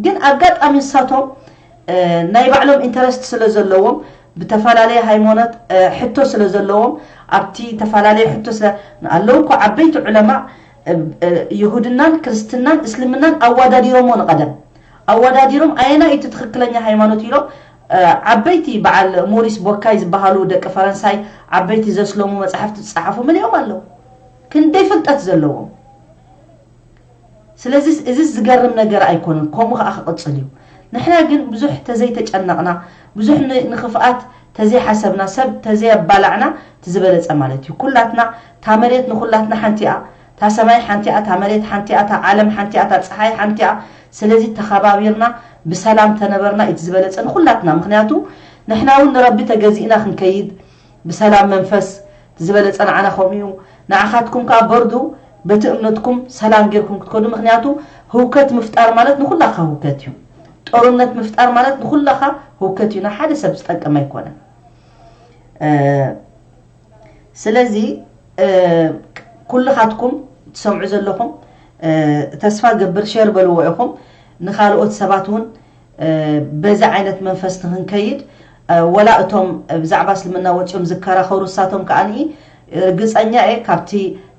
ግን ኣጋጣሚ ንሳቶም ናይ ባዕሎም ኢንተረስት ስለ ዘለዎም ብተፈላለየ ሃይማኖት ሕቶ ስለ ዘለዎም ኣብቲ ተፈላለየ ሕቶ ስለ ኣለዉ እኮ ዓበይቲ ዑለማ ይሁድናን ክርስትናን እስልምናን ኣዋዳዲሮሞ ንቐደም ኣዋዳዲሮም ኣየና እዩ ትክክለኛ ሃይማኖት ኢሎም ዓበይቲ በዓል ሞሪስ ቦካይ ዝበሃሉ ደቂ ፈረንሳይ ዓበይቲ ዘስለሙ መፅሓፍቲ ዝፀሓፉ መሊኦም ኣለዉ። ክንደይ ፍልጠት ዘለዎም። ስለዚ እዚ ዝገርም ነገር ኣይኮነን። ከምኡ ከዓ ክቕፅል እዩ። ንሕና ግን ብዙሕ ተዘይተጨነቕና ብዙሕ ንክፍኣት ተዘይሓሰብና ሰብ ተዘይኣባላዕና እቲ ዝበለፀ ማለት እዩ። ኩላትና እታ መሬት ንኩላትና ሓንቲ እያ። እታ ሰማይ ሓንቲ እያ፣ እታ መሬት ሓንቲ እያ፣ እታ ዓለም ሓንቲ እያ፣ እታ ፀሓይ ሓንቲ እያ። ስለዚ ተኸባቢርና ብሰላም ተነበርና እቲ ዝበለፀ ንኩላትና። ምክንያቱ ንሕና እውን ንረቢ ተገዚእና ክንከይድ ብሰላም መንፈስ ዝበለፀ ንዓና ከምኡ እዩ። ንዓኻትኩም ከዓ በርዱ በቲ እምነትኩም ሰላም ጌርኩም ክትከዱ። ምክንያቱ ህውከት ምፍጣር ማለት ንኩላካ ህውከት እዩ። ጦርነት ምፍጣር ማለት ንኩላካ ህውከት እዩ። ንሓደ ሰብ ዝጠቅም ኣይኮነን። ስለዚ ኩልኻትኩም ትሰምዑ ዘለኹም ተስፋ ገብር ሸር በልዎ ኢኹም ንካልኦት ሰባት እውን በዚ ዓይነት መንፈስ ንክንከይድ ወላ እቶም ብዛዕባ እስልምና ወፂኦም ዝከራኸሩ እሳቶም ከዓ ርግፀኛ እየ ካብቲ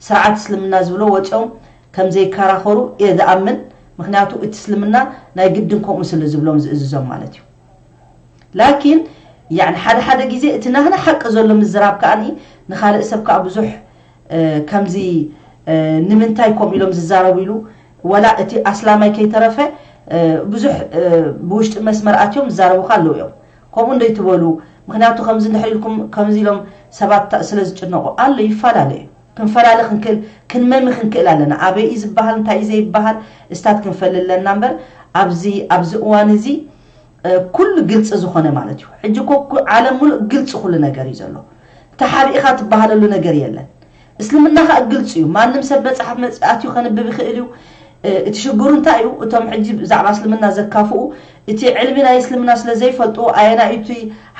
ስርዓት እስልምና ዝብሎ ወፂኦም ከም ዘይከራኸሩ እየ ዝኣምን። ምክንያቱ እቲ እስልምና ናይ ግድን ከምኡ ስለ ዝብሎም ዝእዝዞም ማለት እዩ። ላኪን ያኒ ሓደ ሓደ ግዜ እቲ ናህና ሓቂ ዘሎ ምዝራብ ከኣ ንኻልእ ሰብ ከኣ ብዙሕ ከምዚ ንምንታይ ከምኡ ኢሎም ዝዛረቡ ኢሉ ወላ እቲ ኣስላማይ ከይተረፈ ብዙሕ ብውሽጢ መስመር ኣትዮም ዝዛረቡካ ኣለዉ እዮም። ከምኡ እንደይትበሉ ምክንያቱ ከምዚ እንድሕር ኢልኩም ከምዚ ኢሎም ሰባት ስለ ዝጭነቑ ኣሎ ይፈላለ እዩ። ክንፈላለ ክንክእል ክንመሚ ክንክእል ኣለና። ኣበይ እዩ ዝበሃል እንታይ እዩ ዘይበሃል እስታት ክንፈልል ኣለና እምበር ኣብዚ ኣብዚ እዋን እዚ ኩሉ ግልፂ ዝኾነ ማለት እዩ። ሕጂ እኮ ዓለም ሙሉእ ግልፂ ኩሉ ነገር እዩ ዘሎ። ተሓቢእኻ ትበሃለሉ ነገር የለን። እስልምና ከኣ ግልፂ እዩ። ማንም ሰብ መፅሓፍ መፅእ ኣትዩ ከንብብ ይኽእል እዩ። እቲ ሽግሩ እንታይ እዩ? እቶም ሕጂ ብዛዕባ እስልምና ዘካፍኡ እቲ ዕልሚ ናይ እስልምና ስለ ዘይፈልጡ፣ ኣየናይ እቲ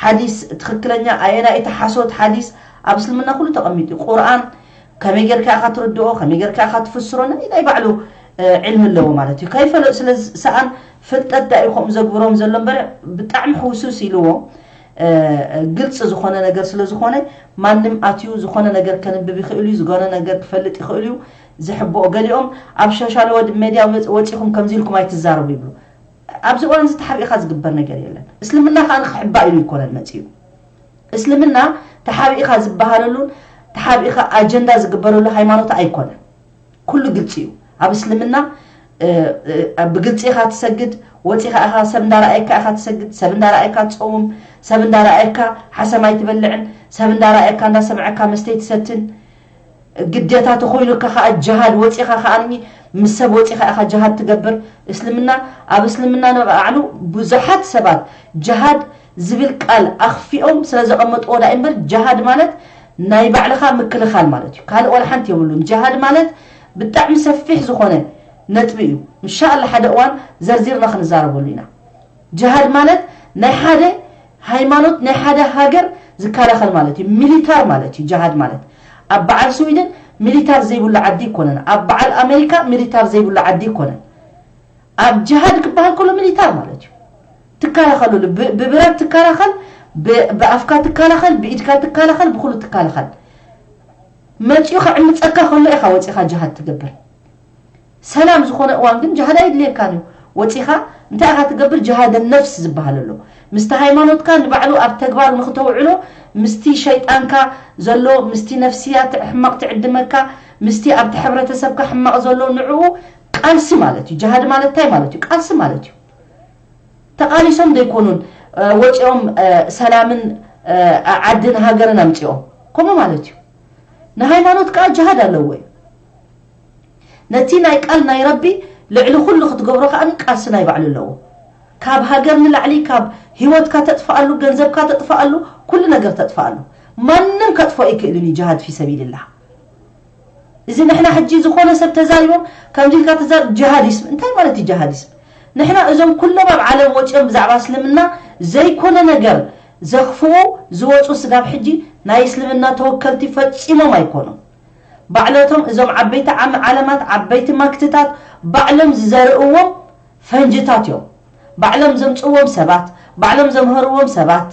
ሓዲስ ትኽክለኛ፣ ኣየናይ እቲ ሓሶት ሓዲስ፣ ኣብ እስልምና ኩሉ ተቐሚጡ እዩ። ቁርኣን ከመይ ጌርካ ኢኻ ትርድኦ፣ ከመይ ጌርካ ኢኻ ትፍስሮ፣ ናይ ባዕሉ ዕልሚ ኣለዎ ማለት እዩ። ከይፈለጡ ስለ ዝሰኣን ፍልጠት ዳዩ ከምኡ ዘግብሮም ዘሎ እምበር፣ ብጣዕሚ ሕውስውስ ኢልዎም ግልፂ ዝኾነ ነገር ስለ ዝኾነ፣ ማንም ኣትዩ ዝኾነ ነገር ከንብብ ይኽእል እዩ፣ ዝኾነ ነገር ክፈልጥ ይኽእል እዩ። ዝሕብኦ ገሊኦም ኣብ ሶሻል ሜድያ ወፂኹም ከምዚ ኢልኩም ኣይትዛረቡ ይብሉ። ኣብዚ እዋን እዚ ተሓቢእካ ዝግበር ነገር የለን። እስልምና ከዓ ንክሕባእ ኢሉ ኣይኮነን መፂኡ። እስልምና ተሓቢእካ ዝበሃለሉን ተሓቢእካ ኣጀንዳ ዝግበረሉ ሃይማኖት ኣይኮነን። ኩሉ ግልፂ እዩ። ኣብ እስልምና ብግልፂ ኢኻ ትሰግድ፣ ወፂኻ ኢኻ፣ ሰብ እንዳረኣየካ ኢኻ ትሰግድ፣ ሰብ እንዳረኣየካ ትፀውም፣ ሰብ እንዳረኣየካ ሓሰም ኣይትበልዕን፣ ሰብ እንዳረኣየካ እንዳሰምዐካ መስተ ኣይትሰትን። ግዴታ ተኾይኑካ ከዓ ጅሃድ ወፂኻ ከዓ ምስ ሰብ ወፂኻ ኢኻ ጅሃድ ትገብር። እስልምና ኣብ እስልምና ንባዕሉ ብዙሓት ሰባት ጅሃድ ዝብል ቃል ኣኽፊኦም ስለ ዘቐመጥዎ ዳ እምበር ጅሃድ ማለት ናይ ባዕልኻ ምክልኻል ማለት እዩ። ካልእ ዋላ ሓንቲ የብሉን። ጅሃድ ማለት ብጣዕሚ ሰፊሕ ዝኾነ ነጥቢ እዩ። እንሻኣላ ሓደ እዋን ዘርዚርና ክንዛረበሉ ኢና። ጅሃድ ማለት ናይ ሓደ ሃይማኖት ናይ ሓደ ሃገር ዝከላኸል ማለት እዩ። ሚሊታር ማለት እዩ ጅሃድ ማለት። ኣብ በዓል ስዊድን ሚሊታር ዘይብሉ ዓዲ ይኮነን። ኣብ በዓል ኣሜሪካ ሚሊታር ዘይብሉ ዓዲ ይኮነን። ኣብ ጅሃድ ክበሃል ከሎ ሚሊታር ማለት እዩ። ትከላኸለሉ፣ ብ- ብብረት ትከላኸል፣ ብ- ብኣፍካ ትከላኸል፣ ብኢድካ ትከላኸል፣ ብኩሉ ትከላኸል። መፂኡ ከዕምፀካ ከሎ ኢኻ ወፂኻ ጅሃድ ትገብር። ሰላም ዝኾነ እዋን ግን ጅሃድ ኣይድልየካን እዩ። ወፂኻ እንታይ ኢኻ ትገብር? ጅሃደ ነፍስ ዝበሃል ኣሎ። ምስቲ ሃይማኖትካ ንባዕሉ ኣብ ተግባር ንክተውዕሎ፣ ምስቲ ሸይጣንካ ዘሎ፣ ምስቲ ነፍስያ ት- ሕማቕ ትዕድመካ፣ ምስቲ ኣብቲ ሕብረተሰብካ ሕማቕ ዘሎ ንዕኡ ቃልሲ ማለት እዩ። ጅሃድ ማለት እንታይ ማለት እዩ? ቃልሲ ማለት እዩ። ተቓሊሶም ዘይኮኑን ወፂኦም ሰላምን ዓድን ሃገርን ኣምፂኦም ከምኡ ማለት እዩ። ንሃይማኖት ከዓ ጅሃድ ኣለዎ እዩ። ነቲ ናይ ቃል ናይ ረቢ ልዕሊ ኩሉ ክትገብሮ ከዓ ቃልሲ ናይ ባዕሉ ኣለዎ። ካብ ሃገር ንላዕሊ ካብ ህይወትካ ተጥፍኣሉ፣ ገንዘብካ ተጥፍኣሉ፣ ኩሉ ነገር ተጥፍኣሉ። ማንም ከጥፍኦ ኣይክእልን እዩ ጅሃድ ፊ ሰቢልላህ። እዚ ንሕና ሕጂ ዝኾነ ሰብ ተዛሪቦም ከምዚ ኢልካ ተዛር ጅሃዲስም እንታይ ማለት እዩ? ጅሃዲስም ንሕና እዞም ኩሎም ኣብ ዓለም ወፂኦም ብዛዕባ እስልምና ዘይኮነ ነገር ዘኽፍኡ ዝወፁ ስጋብ ሕጂ ናይ እስልምና ተወከልቲ ፈፂሞም ኣይኮኑም። ባዕለቶም እዞም ዓበይቲ ዓም ዓለማት ዓበይቲ ማክትታት ባዕሎም ዝዘርእዎም ፈንጅታት እዮም። ባዕሎም ዘምፅዎም ሰባት፣ ባዕሎም ዘምሃርዎም ሰባት፣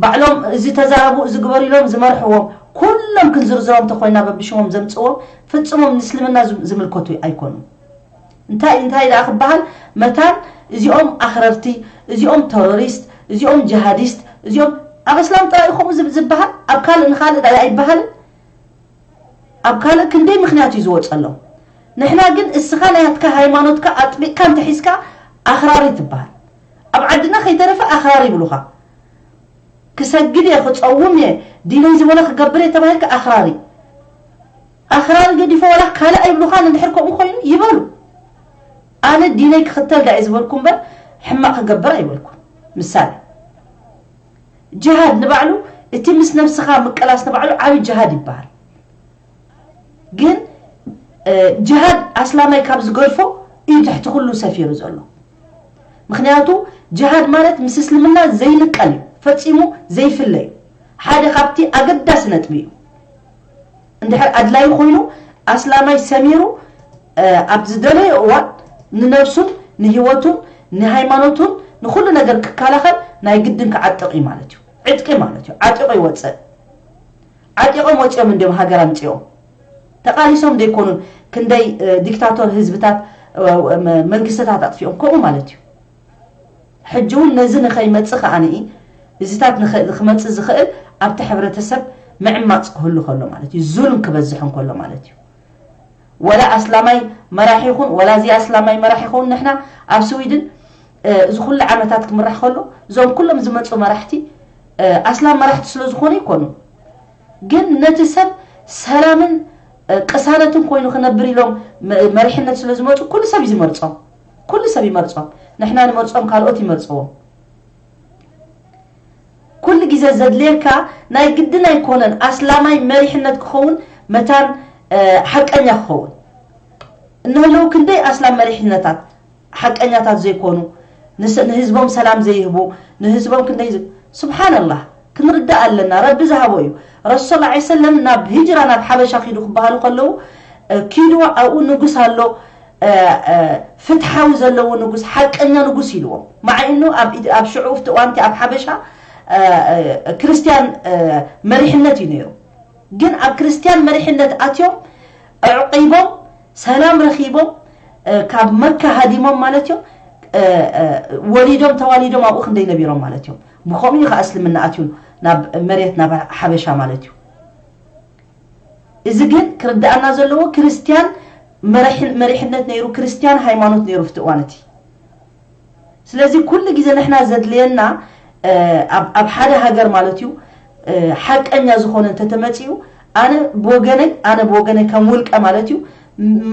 ባዕሎም እዚ ተዛረቡ እዚ ግበሩ ኢሎም ዝመርሕዎም ኩሎም ክንዝርዝሮም እንተኮይና በብሽሞም ዘምፅዎም ፍፁሞም ንእስልምና ዝምልከቱ ኣይኮኑን። እንታይ እንታይ ደኣ ክበሃል መታን እዚኦም ኣኽረርቲ፣ እዚኦም ተሮሪስት፣ እዚኦም ጅሃዲስት፣ እዚኦም ኣብ እስላም ጥራይ ከምኡ ዝበሃል ኣብ ካልእ ንኻልእ ደኣ ኣይበሃልን። ኣብ ካልእ ክንደይ ምኽንያት እዩ ዝወፀሎም። ንሕና ግን እስኻ ናያትካ ሃይማኖትካ ኣጥቢቕካ እንተሒዝካ ኣኽራሪ ትበሃል። ኣብ ዓድና ከይተረፈ ኣኽራሪ ይብሉኻ። ክሰግድ እየ ክፀውም እየ ዲነይ ዝበሎ ክገብር እየ ተባሂልካ ኣኽራሪ። ኣኽራሪ ገዲፎ ዋላ ካልእ ኣይብሉኻን። እንድሕር ከምኡ ኮይኑ ይበሉ። ኣነ ዲነይ ክኽተል ዳየ ዝበልኩ እምበር ሕማቕ ክገብር ኣይበልኩን። ምሳሌ ጅሃድ ንባዕሉ እቲ ምስ ነብስኻ ምቅላስ ንባዕሉ ዓብዪ ጅሃድ ይበሃል። ግን ጅሃድ ኣስላማይ ካብ ዝገድፎ እዩ ትሕቲ ኩሉ ሰፊሩ ዘሎ። ምክንያቱ ጅሃድ ማለት ምስ እስልምና ዘይንቀል እዩ፣ ፈፂሙ ዘይፍለ እዩ። ሓደ ካብቲ ኣገዳሲ ነጥቢ እዩ። እንድሕር ኣድላዩ ኮይኑ ኣስላማይ ሰሚሩ ኣብ ዝደለዮ እዋን ንነብሱን ንህይወቱን ንሃይማኖቱን ንኩሉ ነገር ክከላኸል ናይ ግድን ክዓጥቕ እዩ ማለት እዩ። ዕጥቂ ማለት እዩ። ዓጢቑ ይወፅእ። ዓጢቖም ወፂኦም እንዲዮም ሃገር ኣምፂኦም። ተቓሊሶም ዘይኮኑን ክንደይ ዲክታቶር ህዝብታት መንግስትታት ኣጥፊኦም ከምኡ ማለት እዩ። ሕጂ እውን ነዚ ንኸይመፅእ ከዓንኢ እዚታት ክመፅእ ዝኽእል ኣብቲ ሕብረተሰብ ምዕማፅ ክህሉ ከሎ ማለት እዩ። ዙልም ክበዝሕ እንከሎ ማለት እዩ። ወላ ኣስላማይ መራሒ ይኹን ወላ እዚ ኣስላማይ መራሒ ይኸውን ንሕና ኣብ ስዊድን እዚ ኩሉ ዓመታት ክምራሕ ከሎ እዞም ኩሎም ዝመፁ መራሕቲ ኣስላም መራሕቲ ስለ ዝኾኑ ይኮኑ። ግን ነቲ ሰብ ሰላምን ቅሳነትን ኮይኑ ክነብር ኢሎም መሪሕነት ስለ ዝመፁ ኩሉ ሰብ እዩ ዝመርፆም። ኩሉ ሰብ ይመርፆም። ንሕና ንመርፆም ካልኦት ይመርፅዎም። ኩሉ ግዜ ዘድልየካ ናይ ግድን ኣይኮነን ኣስላማይ መሪሕነት ክኸውን መታን ሓቀኛ ክኸውን። እንህለው ክንደይ ኣስላም መሪሕነታት ሓቀኛታት ዘይኮኑ፣ ንህዝቦም ሰላም ዘይህቡ፣ ንህዝቦም ክንደይ ስብሓንላህ። ክንርዳእ ኣለና። ረቢ ዝሃቦ እዩ። ረሱል ሰለም ናብ ሂጅራ ናብ ሓበሻ ኪዱ ክበሃሉ ከለዉ፣ ኪዱ፣ ኣብኡ ንጉስ ኣሎ፣ ፍትሓዊ ዘለዎ ንጉስ፣ ሓቀኛ ንጉስ ኢልዎም። መዓይኑ ኣብ ሽዑ ኣብቲ እዋንቲ ኣብ ሓበሻ ክርስትያን መሪሕነት እዩ ነይሩ። ግን ኣብ ክርስትያን መሪሕነት ኣትዮም፣ ኣዕቂቦም፣ ሰላም ረኺቦም፣ ካብ መካ ሃዲሞም ማለት እዮም። ወሊዶም ተዋሊዶም ኣብኡ ክንደይ ነቢሮም ማለት እዮም። ብኸምኡ እዩ ከዓ እስልምና ኣትዩ ናብ መሬት ናብ ሓበሻ ማለት እዩ። እዚ ግን ክርዳኣና ዘለዎ ክርስትያን መሪሕነት ነይሩ፣ ክርስትያን ሃይማኖት ነይሩ ኣብቲ እዋን እቲ። ስለዚ ኩሉ ግዜ ንሕና ዘድልየና ኣብ ሓደ ሃገር ማለት እዩ ሓቀኛ ዝኾነ እንተተመፅኡ፣ ኣነ ብወገነይ ኣነ ብወገነይ ከም ውልቀ ማለት እዩ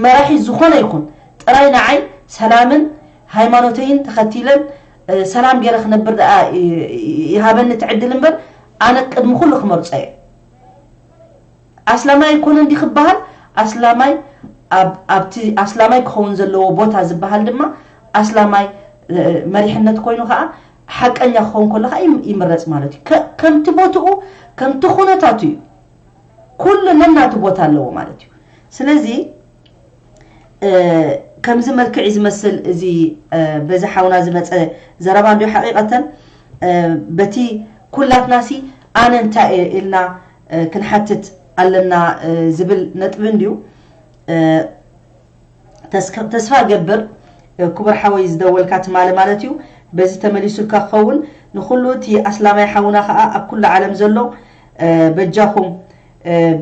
መራሒ ዝኾነ ይኹን ጥራይ ንዓይ ሰላምን ሃይማኖተይን ተኸቲለን ሰላም ገይረ ክነብር ደኣ ይሃበኒ ትዕድል እምበር ኣነ ቅድሚ ኩሉ ክመርፆ እየ። ኣስላማይ ኣይኮነን ድዩ ክበሃል? ኣስላማይ ኣብቲ ኣስላማይ ክኸውን ዘለዎ ቦታ ዝበሃል ድማ ኣስላማይ መሪሕነት ኮይኑ ከዓ ሓቀኛ ክኸውን ከሎ ከዓ ይምረፅ ማለት እዩ። ከምቲ ቦትኡ ከምቲ ኩነታቱ እዩ። ኩሉ ነናቱ ቦታ ኣለዎ ማለት እዩ። ስለዚ ከምዚ መልክዕ እዩ ዝመስል እዚ በዚ ሓውና ዝመፀ ዘረባ እንዲሁ ሓቂቀተን በቲ ኩላትናሲ ኣነ እንታይ እየ ኢልና ክንሓትት ኣለና ዝብል ነጥቢ እንድዩ። ተስፋ ገብር ክቡር ሓወይ ዝደወልካ ትማሊ ማለት እዩ በዚ ተመሊሱልካ ክኸውን ንኩሉ እቲ ኣስላማይ ሓውና ከዓ ኣብ ኩሉ ዓለም ዘሎ በጃኹም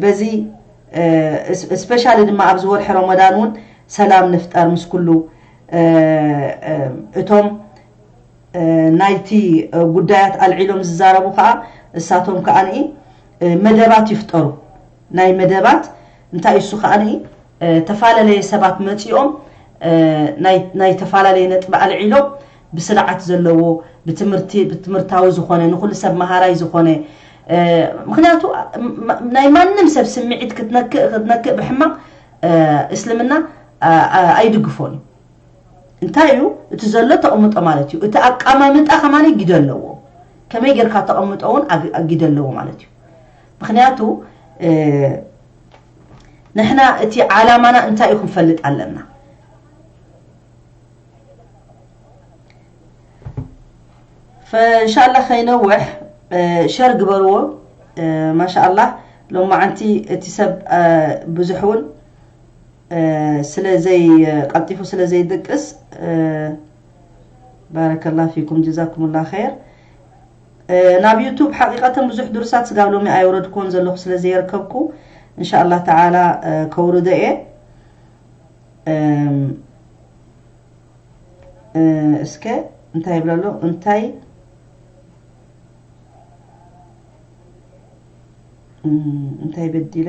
በዚ ስፔሻሊ ድማ ኣብዚ ወርሒ ረመዳን እውን ሰላም ንፍጠር ምስ ኩሉ እቶም ናይቲ ጉዳያት ኣልዒሎም ዝዛረቡ ከዓ እሳቶም ከዓ ንኢ መደባት ይፍጠሩ ናይ መደባት እንታይ እሱ ከዓ ንኢ ተፈላለየ ሰባት መፂኦም ናይ ተፈላለየ ነጥቢ ኣልዒሎም ብስርዓት ዘለዎ ብትምህርቲ ብትምህርታዊ ዝኾነ ንኩሉ ሰብ መሃራይ ዝኾነ ምክንያቱ ናይ ማንም ሰብ ስምዒት ክትነክእ ብሕማቅ እስልምና ኣይድግፎን እዩ። እንታይ እዩ እቲ ዘሎ ተቐምጦ ማለት እዩ። እቲ ኣቀማምጣ ከማን ግደ ኣለዎ። ከመይ ጌርካ ተቐምጦ እውን ግደ ኣለዎ ማለት እዩ። ምክንያቱ ንሕና እቲ ዓላማና እንታይ እዩ ክንፈልጥ ኣለና። ፈእንሻላ ከይነውሕ ሸር ግበርዎ። ማሻኣላ ሎማዓንቲ እቲ ሰብ ብዙሕ እውን ስለ ዘይ ቀልጢፉ ስለ ዘይድቅስ ባረከላ ፊኩም ጀዛኩምላ ኸይር። ናብ ዩቱብ ሓቂቀተን ብዙሕ ድሩሳት ስጋብ ሎሚ ኣይወረድኩዎን ዘለኹ ስለ ዘየርከብኩ እንሻኣላ ተዓላ ከውርዶ እየ። እስከ እንታይ ይብለሎ እንታይ እንታይ በዲለ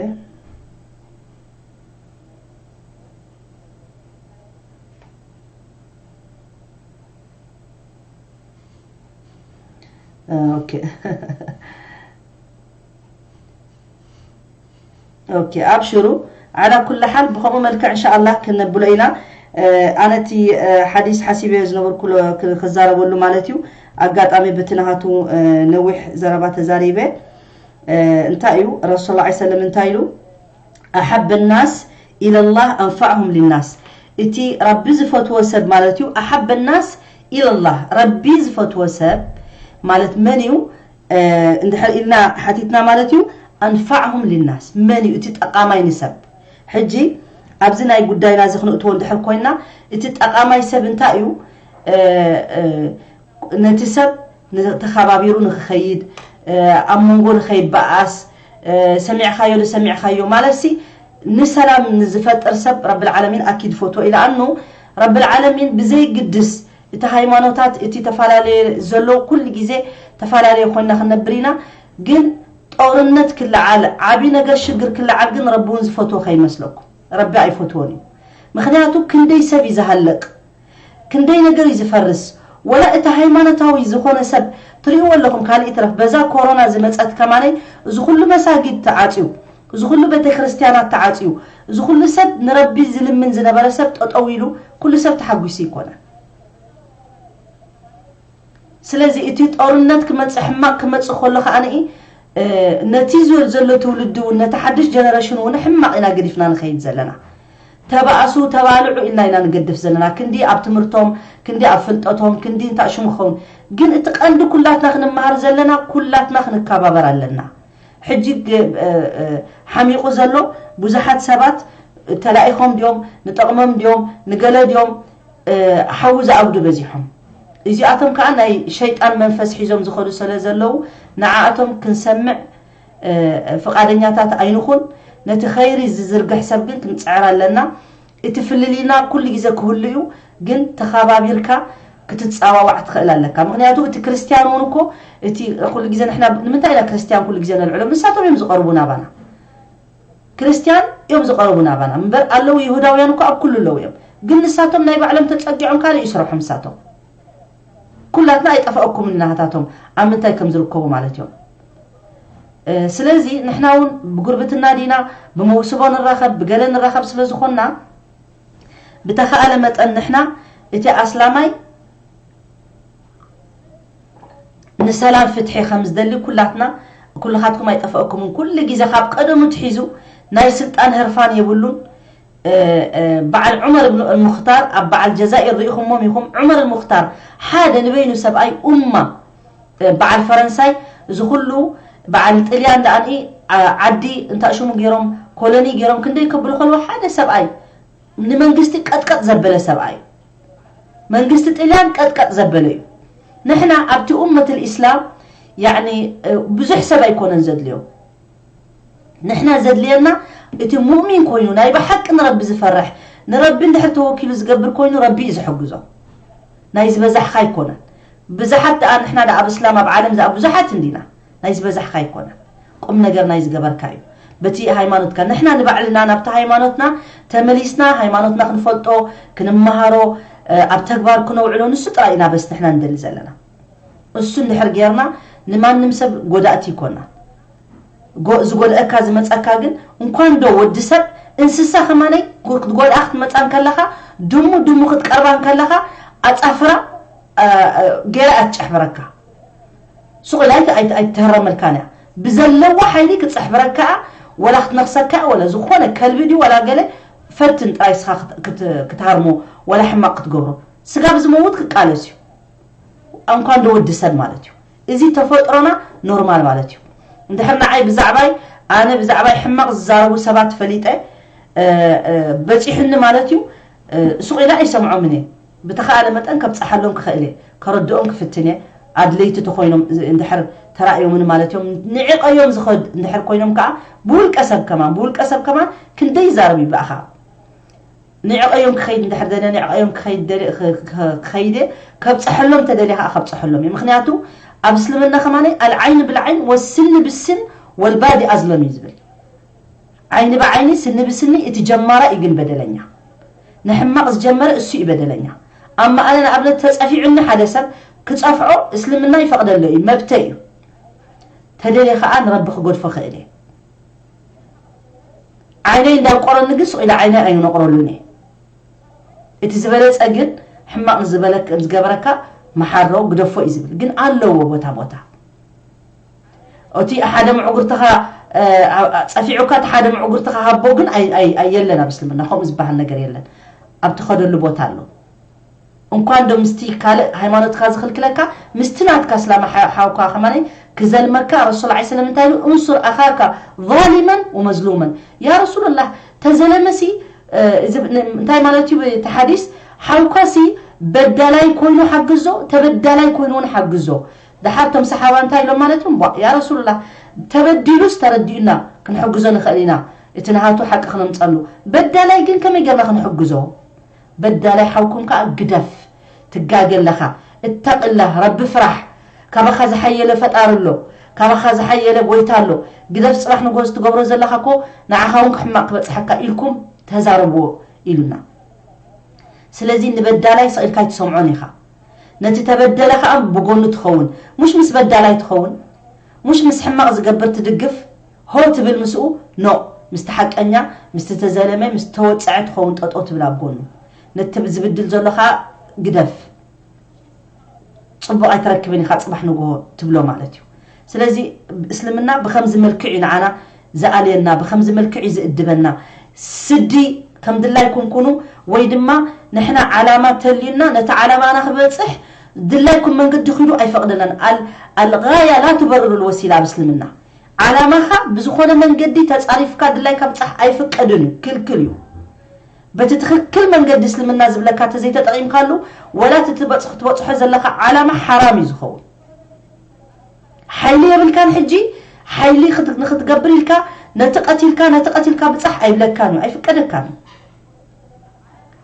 ኦኬ ኦኬ ኣብሽሩ ዓላ ኩሉ ሓል ብኸምኡ መልክዕ እንሻኣላህ ክነብሎ ኢና። ኣነ እቲ ሓዲስ ሓሲበዮ ዝነበርኩ ክዛረበሉ ማለት እዩ። ኣጋጣሚ በቲ ናሃቱ ነዊሕ ዘረባ ተዛሪበ። እንታይ እዩ ረሱል ላ ሰለም እንታይ ኢሉ ኣሓበ ናስ ኢለላህ ኣንፋዕሁም ሊናስ። እቲ ረቢ ዝፈትዎ ሰብ ማለት እዩ። ኣሓበ ናስ ኢለላህ ረቢ ዝፈትዎ ሰብ ማለት መን እዩ? እንድሕር ኢልና ሓቲትና ማለት እዩ ኣንፋዕሁም ሊናስ መን እዩ እቲ ጠቃማይ ንሰብ? ሕጂ ኣብዚ ናይ ጉዳይና እዚ ክንእትዎ እንድሕር ኮይና እቲ ጠቃማይ ሰብ እንታይ እዩ? ነቲ ሰብ ተኸባቢሩ ንክኸይድ ኣብ መንጎ ንኸይበኣስ ሰሚዕካዮ ዝሰሚዕካዮ ማለት ሲ ንሰላም ንዝፈጥር ሰብ ረብል ዓለሚን ኣኪድ ፈትዎ ኢለ ኣኑ ረብል ዓለሚን ብዘይግድስ እቲ ሃይማኖታት እቲ ተፈላለየ ዘሎ ኩሉ ግዜ ተፈላለየ ኮይና ክንነብር ኢና። ግን ጦርነት ክለዓል ዓብዪ ነገር ሽግር ክለዓል ግን ረቢ እውን ዝፈትዎ ከይመስለኩም። ረቢ ኣይፈትዎን እዩ። ምክንያቱ ክንደይ ሰብ እዩ ዝሃልቅ ክንደይ ነገር እዩ ዝፈርስ። ወላ እቲ ሃይማኖታዊ ዝኾነ ሰብ ትሪእዎ ኣለኹም ካልእ ይትረፍ በዛ ኮሮና ዝመፀት ከማነይ እዚ ኩሉ መሳጊድ ተዓፅዩ እዚ ኩሉ ቤተ ክርስቲያናት ተዓፅዩ፣ እዚ ኩሉ ሰብ ንረቢ ዝልምን ዝነበረ ሰብ ጠጠው ኢሉ፣ ኩሉ ሰብ ተሓጒሱ ኣይኮነን። ስለዚ እቲ ጦርነት ክመፅእ፣ ሕማቕ ክመፅእ ከሎ ከዓ ንኢ ነቲ ዘሎ ትውልዲ እውን፣ ነቲ ሓድሽ ጀነሬሽን እውን ሕማቕ ኢና ገዲፍና ንኸይድ ዘለና። ተባእሱ ተባልዑ ኢልና ኢና ንገድፍ ዘለና። ክንዲ ኣብ ትምህርቶም፣ ክንዲ ኣብ ፍልጠቶም፣ ክንዲ እንታይ ሽሙ ክኸውን። ግን እቲ ቀንዲ ኩላትና ክንመሃር ዘለና፣ ኩላትና ክንከባበር ኣለና። ሕጂ ሓሚቑ ዘሎ ብዙሓት ሰባት ተላኢኾም ድዮም፣ ንጠቕሞም ድዮም፣ ንገለ ድዮም ሓዊ ዝኣጉዱ በዚሖም። እዚኣቶም ከዓ ናይ ሸይጣን መንፈስ ሒዞም ዝኸዱ ስለ ዘለዉ ንዓኣቶም ክንሰምዕ ፍቓደኛታት ኣይንኹን። ነቲ ኸይሪ ዝዝርግሕ ሰብ ግን ክንፅዕር ኣለና። እቲ ፍልልይና ኩሉ ግዜ ክህሉ እዩ፣ ግን ተኸባቢርካ ክትፀዋዋዕ ትኽእል ኣለካ። ምክንያቱ እቲ ክርስትያን እውን እኮ እቲ ኩሉ ግዜ ንሕና ንምንታይ ኢና ክርስትያን ኩሉ ግዜ ነልዕሎም? ንሳቶም እዮም ዝቐርቡ ናባና። ክርስትያን እዮም ዝቐረቡ ናባና እምበር ኣለዉ። ይሁዳውያን እኮ ኣብ ኩሉ ኣለዉ እዮም፣ ግን ንሳቶም ናይ ባዕሎም ተጸጊዖም ካልእ ይስርሑ ንሳቶም። ኩላትና ኣይጠፍኣኩምን ናታቶም ኣብ ምንታይ ከም ዝርከቡ ማለት እዮም። ስለዚ ንሕና እውን ብጉርብትና ዲና ብመውስቦ ንራኸብ ብገለ ንራኸብ ስለ ዝኾንና ብተኻእለ መጠን ንሕና እቲ ኣስላማይ ንሰላም ፍትሒ ከም ዝደሊ ኩላትና ኩልኻትኩም ኣይጠፈእኩምን። ኩሉ ግዜ ካብ ቀደሙ ትሒዙ ናይ ስልጣን ህርፋን የብሉን። በዓል ዑመር እብኑ ሙኽታር ኣብ በዓል ጀዛኢር ርኢኹሞም ኢኹም። ዑመር ሙኽታር ሓደ ንበይኑ ሰብኣይ ኡማ በዓል ፈረንሳይ እዚ ኩሉ በዓል ጥልያን ደኣ ዓዲ እንታይ ሽሙ ገይሮም ኮሎኒ ገይሮም ክንደይ ከብሉ ከለዉ ሓደ ሰብኣይ ንመንግስቲ ቀጥቀጥ ዘበለ ሰብኣይ መንግስቲ ጥልያን ቀጥቀጥ ዘበለ እዩ። ንሕና ኣብቲ ኡመት ልእስላም ያኒ ብዙሕ ሰብ ኣይኮነን ዘድልዮ። ንሕና ዘድልየና እቲ ሙእሚን ኮይኑ ናይ ብሓቂ ንረቢ ዝፈርሕ ንረቢ እንድሕር ተወኪሉ ዝገብር ኮይኑ ረቢ እዩ ዝሕግዞ። ናይ ዝበዛሕካ ኣይኮነን። ብዛሓት ደኣ ንሕና ደኣ ኣብ እስላም ኣብ ዓለም ዝኣ ብዙሓት እንዲና። ናይ ዝበዛሕካ ኣይኮነን። ቁም ነገር ናይ ዝገበርካ እዩ። በቲ ሃይማኖትካ ንሕና ንባዕልና ናብቲ ሃይማኖትና ተመሊስና ሃይማኖትና ክንፈልጦ ክንመሃሮ ኣብ ተግባር ክነውዕሎ ንሱ ጥራይ ኢና በስ ንሕና ንደሊ ዘለና። እሱ እንድሕር ጌርና ንማንም ሰብ ጎዳእቲ ይኮና። ዝጎድአካ ዝመፀካ ግን እንኳን ዶ ወዲ ሰብ እንስሳ ከማነይ ክትጎድኣ ክትመፃ እንከለካ ድሙ ድሙ ክትቀርባ እንከለካ ኣፃፍራ ገይራ ኣትጨሕብረካ። ሱቕ ኢላ ኣይትህረመልካን እያ። ብዘለዋ ሓይሊ ክፀሕብረካ ወላ ክትነኽሰካ ወላ ዝኾነ ከልቢ ድዩ ወላ ገለ ፈትን ጥራይ ስኻ ክትሃርሞ ወላ ሕማቕ ክትገብሮ። ስጋ ብዝመውት ክቃለስ እዩ። እንኳን ዶ ወዲ ሰብ ማለት እዩ። እዚ ተፈጥሮና ኖርማል ማለት እዩ። እንድሕር ንዓይ ብዛዕባይ ኣነ ብዛዕባይ ሕማቕ ዝዛረቡ ሰባት ፈሊጠ በፂሑኒ ማለት እዩ። ሱቕ ኢለ ኣይሰምዖምን እየ። ብተኻእለ መጠን ከብፀሓሎም ክኽእል እየ፣ ከረድኦም ክፍትን እየ። ኣድለይቲ ተኮይኖም እንድሕር ተራእዮምን ማለት እዮም። ንዕቐዮም ዝኸድ እንድሕር ኮይኖም ከዓ ብውልቀ ሰብ ከማን ብውልቀ ሰብ ከማን ክንደይ ይዛረብ ይብኣኻ። ንዕቐዮም ክኸይድ እንድሕር ደልየ ንዕቐዮም ክኸይድ ደልየ ክኸይድ እየ። ከብፀሐሎም ተደልየ ከዓ ከብፀሐሎም እየ። ምክንያቱ ኣብ እስልምና ከማን ኣልዓይን ብልዓይን ወስኒ ብስን ወልባዲ ኣዝለም እዩ ዝብል። ዓይኒ ብዓይኒ ስኒ ብስኒ እቲ ጀማራይ እዩ ግን በደለኛ። ንሕማቕ ዝጀመረ እሱ እዩ በደለኛ። ኣብ መቐለ ንኣብነት ተፀፊዑኒ ሓደ ሰብ ክፀፍዖ እስልምና ይፈቕደሎ እዩ፣ መብተይ እዩ። ተደልየ ከዓ ንረቢ ክገድፎ ክእል እየ። ዓይነይ እንዳቆረኒ ግን ስቕ ኢለ ዓይነይ ኣይነቑረሉን እየ። እቲ ዝበለፀ ግን ሕማቕ ዝበለክ ዝገበረካ መሓሮ ግደፎ እዩ ዝብል ግን ኣለዎ ቦታ ቦታ። እቲ ሓደ ምዕጉርትኻ ፀፊዑካ እቲ ሓደ ምዕጉርትኻ ሃቦ ግን ኣየለን ኣብ እስልምና ከምኡ ዝበሃል ነገር የለን። ኣብ ትኸደሉ ቦታ ኣሎ። እንኳን ዶ ምስቲ ካልእ ሃይማኖትካ ዝኽልክለካ ምስቲ ናትካ እስላማ ሓውካ ከማን ክዘልመካ ረሱል ዓ ሰለም እንታይ ኢሉ እንሱር ኣኻካ ዛሊመን ወመዝሉመን። ያ ረሱሉላህ ተዘለመሲ እንታይ ማለት እዩ እቲ ሓዲስ? ሓውካሲ በዳላይ ኮይኑ ሓግዞ ተበዳላይ ኮይኑ እውን ሓግዞ። ደሓር ቶም ሰሓባ እንታይ ኢሎም ማለት እዩ? ያ ረሱሉላህ ተበዲሉስ ተረዲኡና ክንሕግዞ ንኽእል ኢና እቲ ናሃቱ ሓቂ ክነምፀሉ። በዳላይ ግን ከመይ ገርና ክንሕግዞ? በዳላይ ሓውኩም ከዓ ግደፍ። ትጋገ ኣለኻ። እተቅላህ ረቢ ፍራሕ። ካባኻ ዝሓየለ ፈጣሪ ኣሎ። ካባኻ ዝሓየለ ጎይታ ኣሎ። ግደፍ ፅባሕ ንጎ ዝትገብሮ ዘለኻ እኮ ንዓኻ እውን ክሕማቅ ክበፅሐካ ኢልኩም ተዛረብዎ ኢሉና። ስለዚ ንበዳላይ ስቕ ኢልካ ኣይትሰምዖን ኢኻ። ነቲ ተበደለ ከዓ ብጎኑ ትኸውን። ሙሽ ምስ በዳላይ ትኸውን። ሙሽ ምስ ሕማቕ ዝገብር ትድግፍ። ሆ ትብል ምስኡ፣ ኖ፣ ምስቲ ሓቀኛ፣ ምስቲ ተዘለመ፣ ምስ ተወፀዐ ትኸውን ጠጦ ትብል ኣብ ጎኑ። ነቲ ዝብድል ዘሎ ከዓ ግደፍ፣ ፅቡቕ ኣይትረክብን ኢኻ ፅባሕ ንግሆ ትብሎ ማለት እዩ። ስለዚ እስልምና ብኸምዚ መልክዕ እዩ ንዓና ዝኣልየና፣ ብኸምዚ መልክዕ እዩ ዝእድበና። ስዲ ከም ድላይ ኩንኩኑ፣ ወይ ድማ ንሕና ዓላማ ተልዩና ነቲ ዓላማና ክበፅሕ ድላይኩም መንገዲ ኪዱ ኣይፈቕደናን። ኣል-፣ ኣልጋያ ላ ትበርሩ ልወሲላ ኣብ እስልምና። ዓላማኻ ብዝኾነ መንገዲ ተፃሪፍካ ድላይካ ብፃሕ ኣይፍቀድን እዩ፣ ክልክል እዩ። በቲ ትኽክል መንገዲ እስልምና ዝብለካ ተዘይተጠቒምካሉ፣ ወላ እቲ ትበፅ-፣ ክትበፅሖ ዘለካ ዓላማ ሓራም እዩ ዝኸውን። ሓይሊ የብልካን። ሕጂ ሓይሊ ክት-፣ ንክትገብር ኢልካ ነቲ ቀቲልካ፣ ነቲ ቀቲልካ ብፃሕ ኣይብለካን እዩ፣ ኣይፍቀደካን እዩ።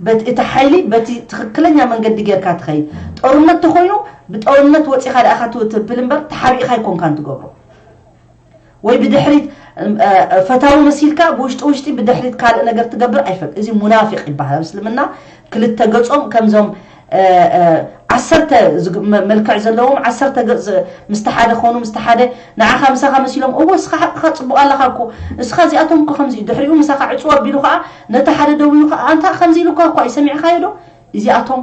በት-፣ እቲ ሓይሊ በቲ ትኽክለኛ መንገዲ ጌርካ ትኸይድ። ጦርነት ተኾይኑ ብጦርነት ወፂኻ ደኣ ኢኻ ትው-፣ ትብል እምበር ተሓቢእኻ ኣይኮንካን ትገብሮ። ወይ ብድሕሪት፣ እም፣ እ፣ ፈታዊ መሲልካ ብውሽጢ ውሽጢ ብድሕሪት ካልእ ነገር ትገብር ኣይፈቅ-፣ እዚ ሙናፊቅ ይበሃል። ኣብ እስልምና ክልተ ገጾም ከምዞም፣ እ፣ እ፣ ዓሰርተ ዝግ-፣ መ-፣ መልክዕ ዘለዎም ዓሰርተ ገጽ ምስቲ ሓደ ኾኑ፣ ምስቲ ሓደ ንዓኻ ምሳኻ መሲሎም፣ "እወ፣ እስኻ ሓቅኻ ጽቡቕ ኣለኻ እኮ፣ እስኻ እዚኣቶም እኮ ከምዚ እዩ፣ ድሕሪኡ ምሳኻ ዕጽው ኣቢሉ ኸኣ ነቲ ሓደ ደው ኢሉ ኸኣ፣ ኣንታ ከምዚ ኢሉካ እኮ ኣይሰሚዕካዮ ዶ?" እዚኣቶም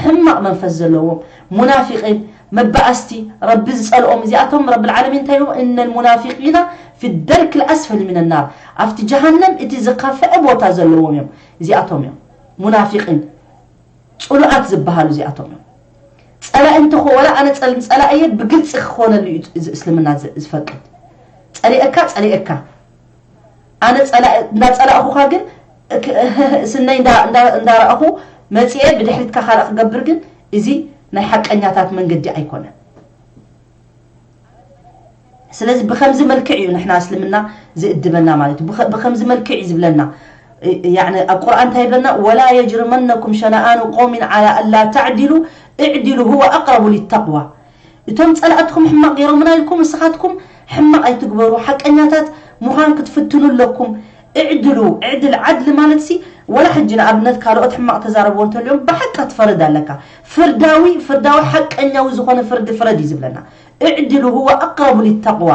ሕማቕ መንፈስ ዘለዎም፣ ሙናፊቒን፣ መባእስቲ፣ ረቢ ዝጸልኦም፣ እዚኣቶም ረብል ዓለሚን እንታይ ኢሉ? "እነል ሙናፊቂና ፊ ደርክ ልኣስፈሊ ሚነ ናር።" ኣብቲ ጀሃነም እቲ ዝኸፍአ ቦታ ዘለዎም እዮም። እዚኣቶም እዮም ሙናፊቒን፣ ጽሉኣት ዝበሃሉ እዚኣቶም እዮም። ጸላኢ እንተኾ-፣ ወላ ኣነ ጸል-፣ ጸላእየ ብግልጺ ክኾነሉ እዩ እዚ እስልምና ዝ-፣ ዝፈቅድ። ጸሊእካ፣ ጸሊእካ። ኣነ ጸላእ-፣ እንዳጸላእኹኻ ግን እክ-፣ ስነይ እንዳ-፣ እንዳ-፣ እንዳረኣኹ መጺኤ ብድሕሪትካ ካልእ ክገብር ግን እዚ ናይ ሓቀኛታት መንገዲ ኣይኮነን። ስለዚ ብኸምዚ መልክዕ እዩ ንሕና እስልምና ዝእድበና ማለት እዩ። ብኸ-፣ ብኸምዚ መልክዕ እዩ ዝብለና። እ-፣ ያዕኒ ኣብ ቁርኣን እንታይ ይብለና? "ወላ የጅርመነኩም ሸነኣኑ ቀውሚን ዓላ ኣላ ተዕዲሉ እዕዲሉ ሁወ ኣቅረቡ ሊተቅዋ።" እቶም ጸላእትኹም ሕማቕ ገይሮምና ኢልኩም ንስኻትኩም ሕማቕ ኣይትግበሩ፣ ሓቀኛታት ምዃን ክትፍትኑ ኣለኩም። እዕድሉ፣ ዕድል፣ ዓድሊ ማለት ሲ፣ ወላ ሕጂ ንኣብነት ካልኦት ሕማቕ ተዛረብዎ እንተልዮም ብሓቂ ክትፈርድ ኣለካ። ፍርዳዊ፣ ፍርዳዊ ሓቀኛዊ ዝኾነ ፍርዲ ፍረድ እዩ ዝብለና። እዕድሉ ሁወ ኣቅረቡ ሊተቅዋ።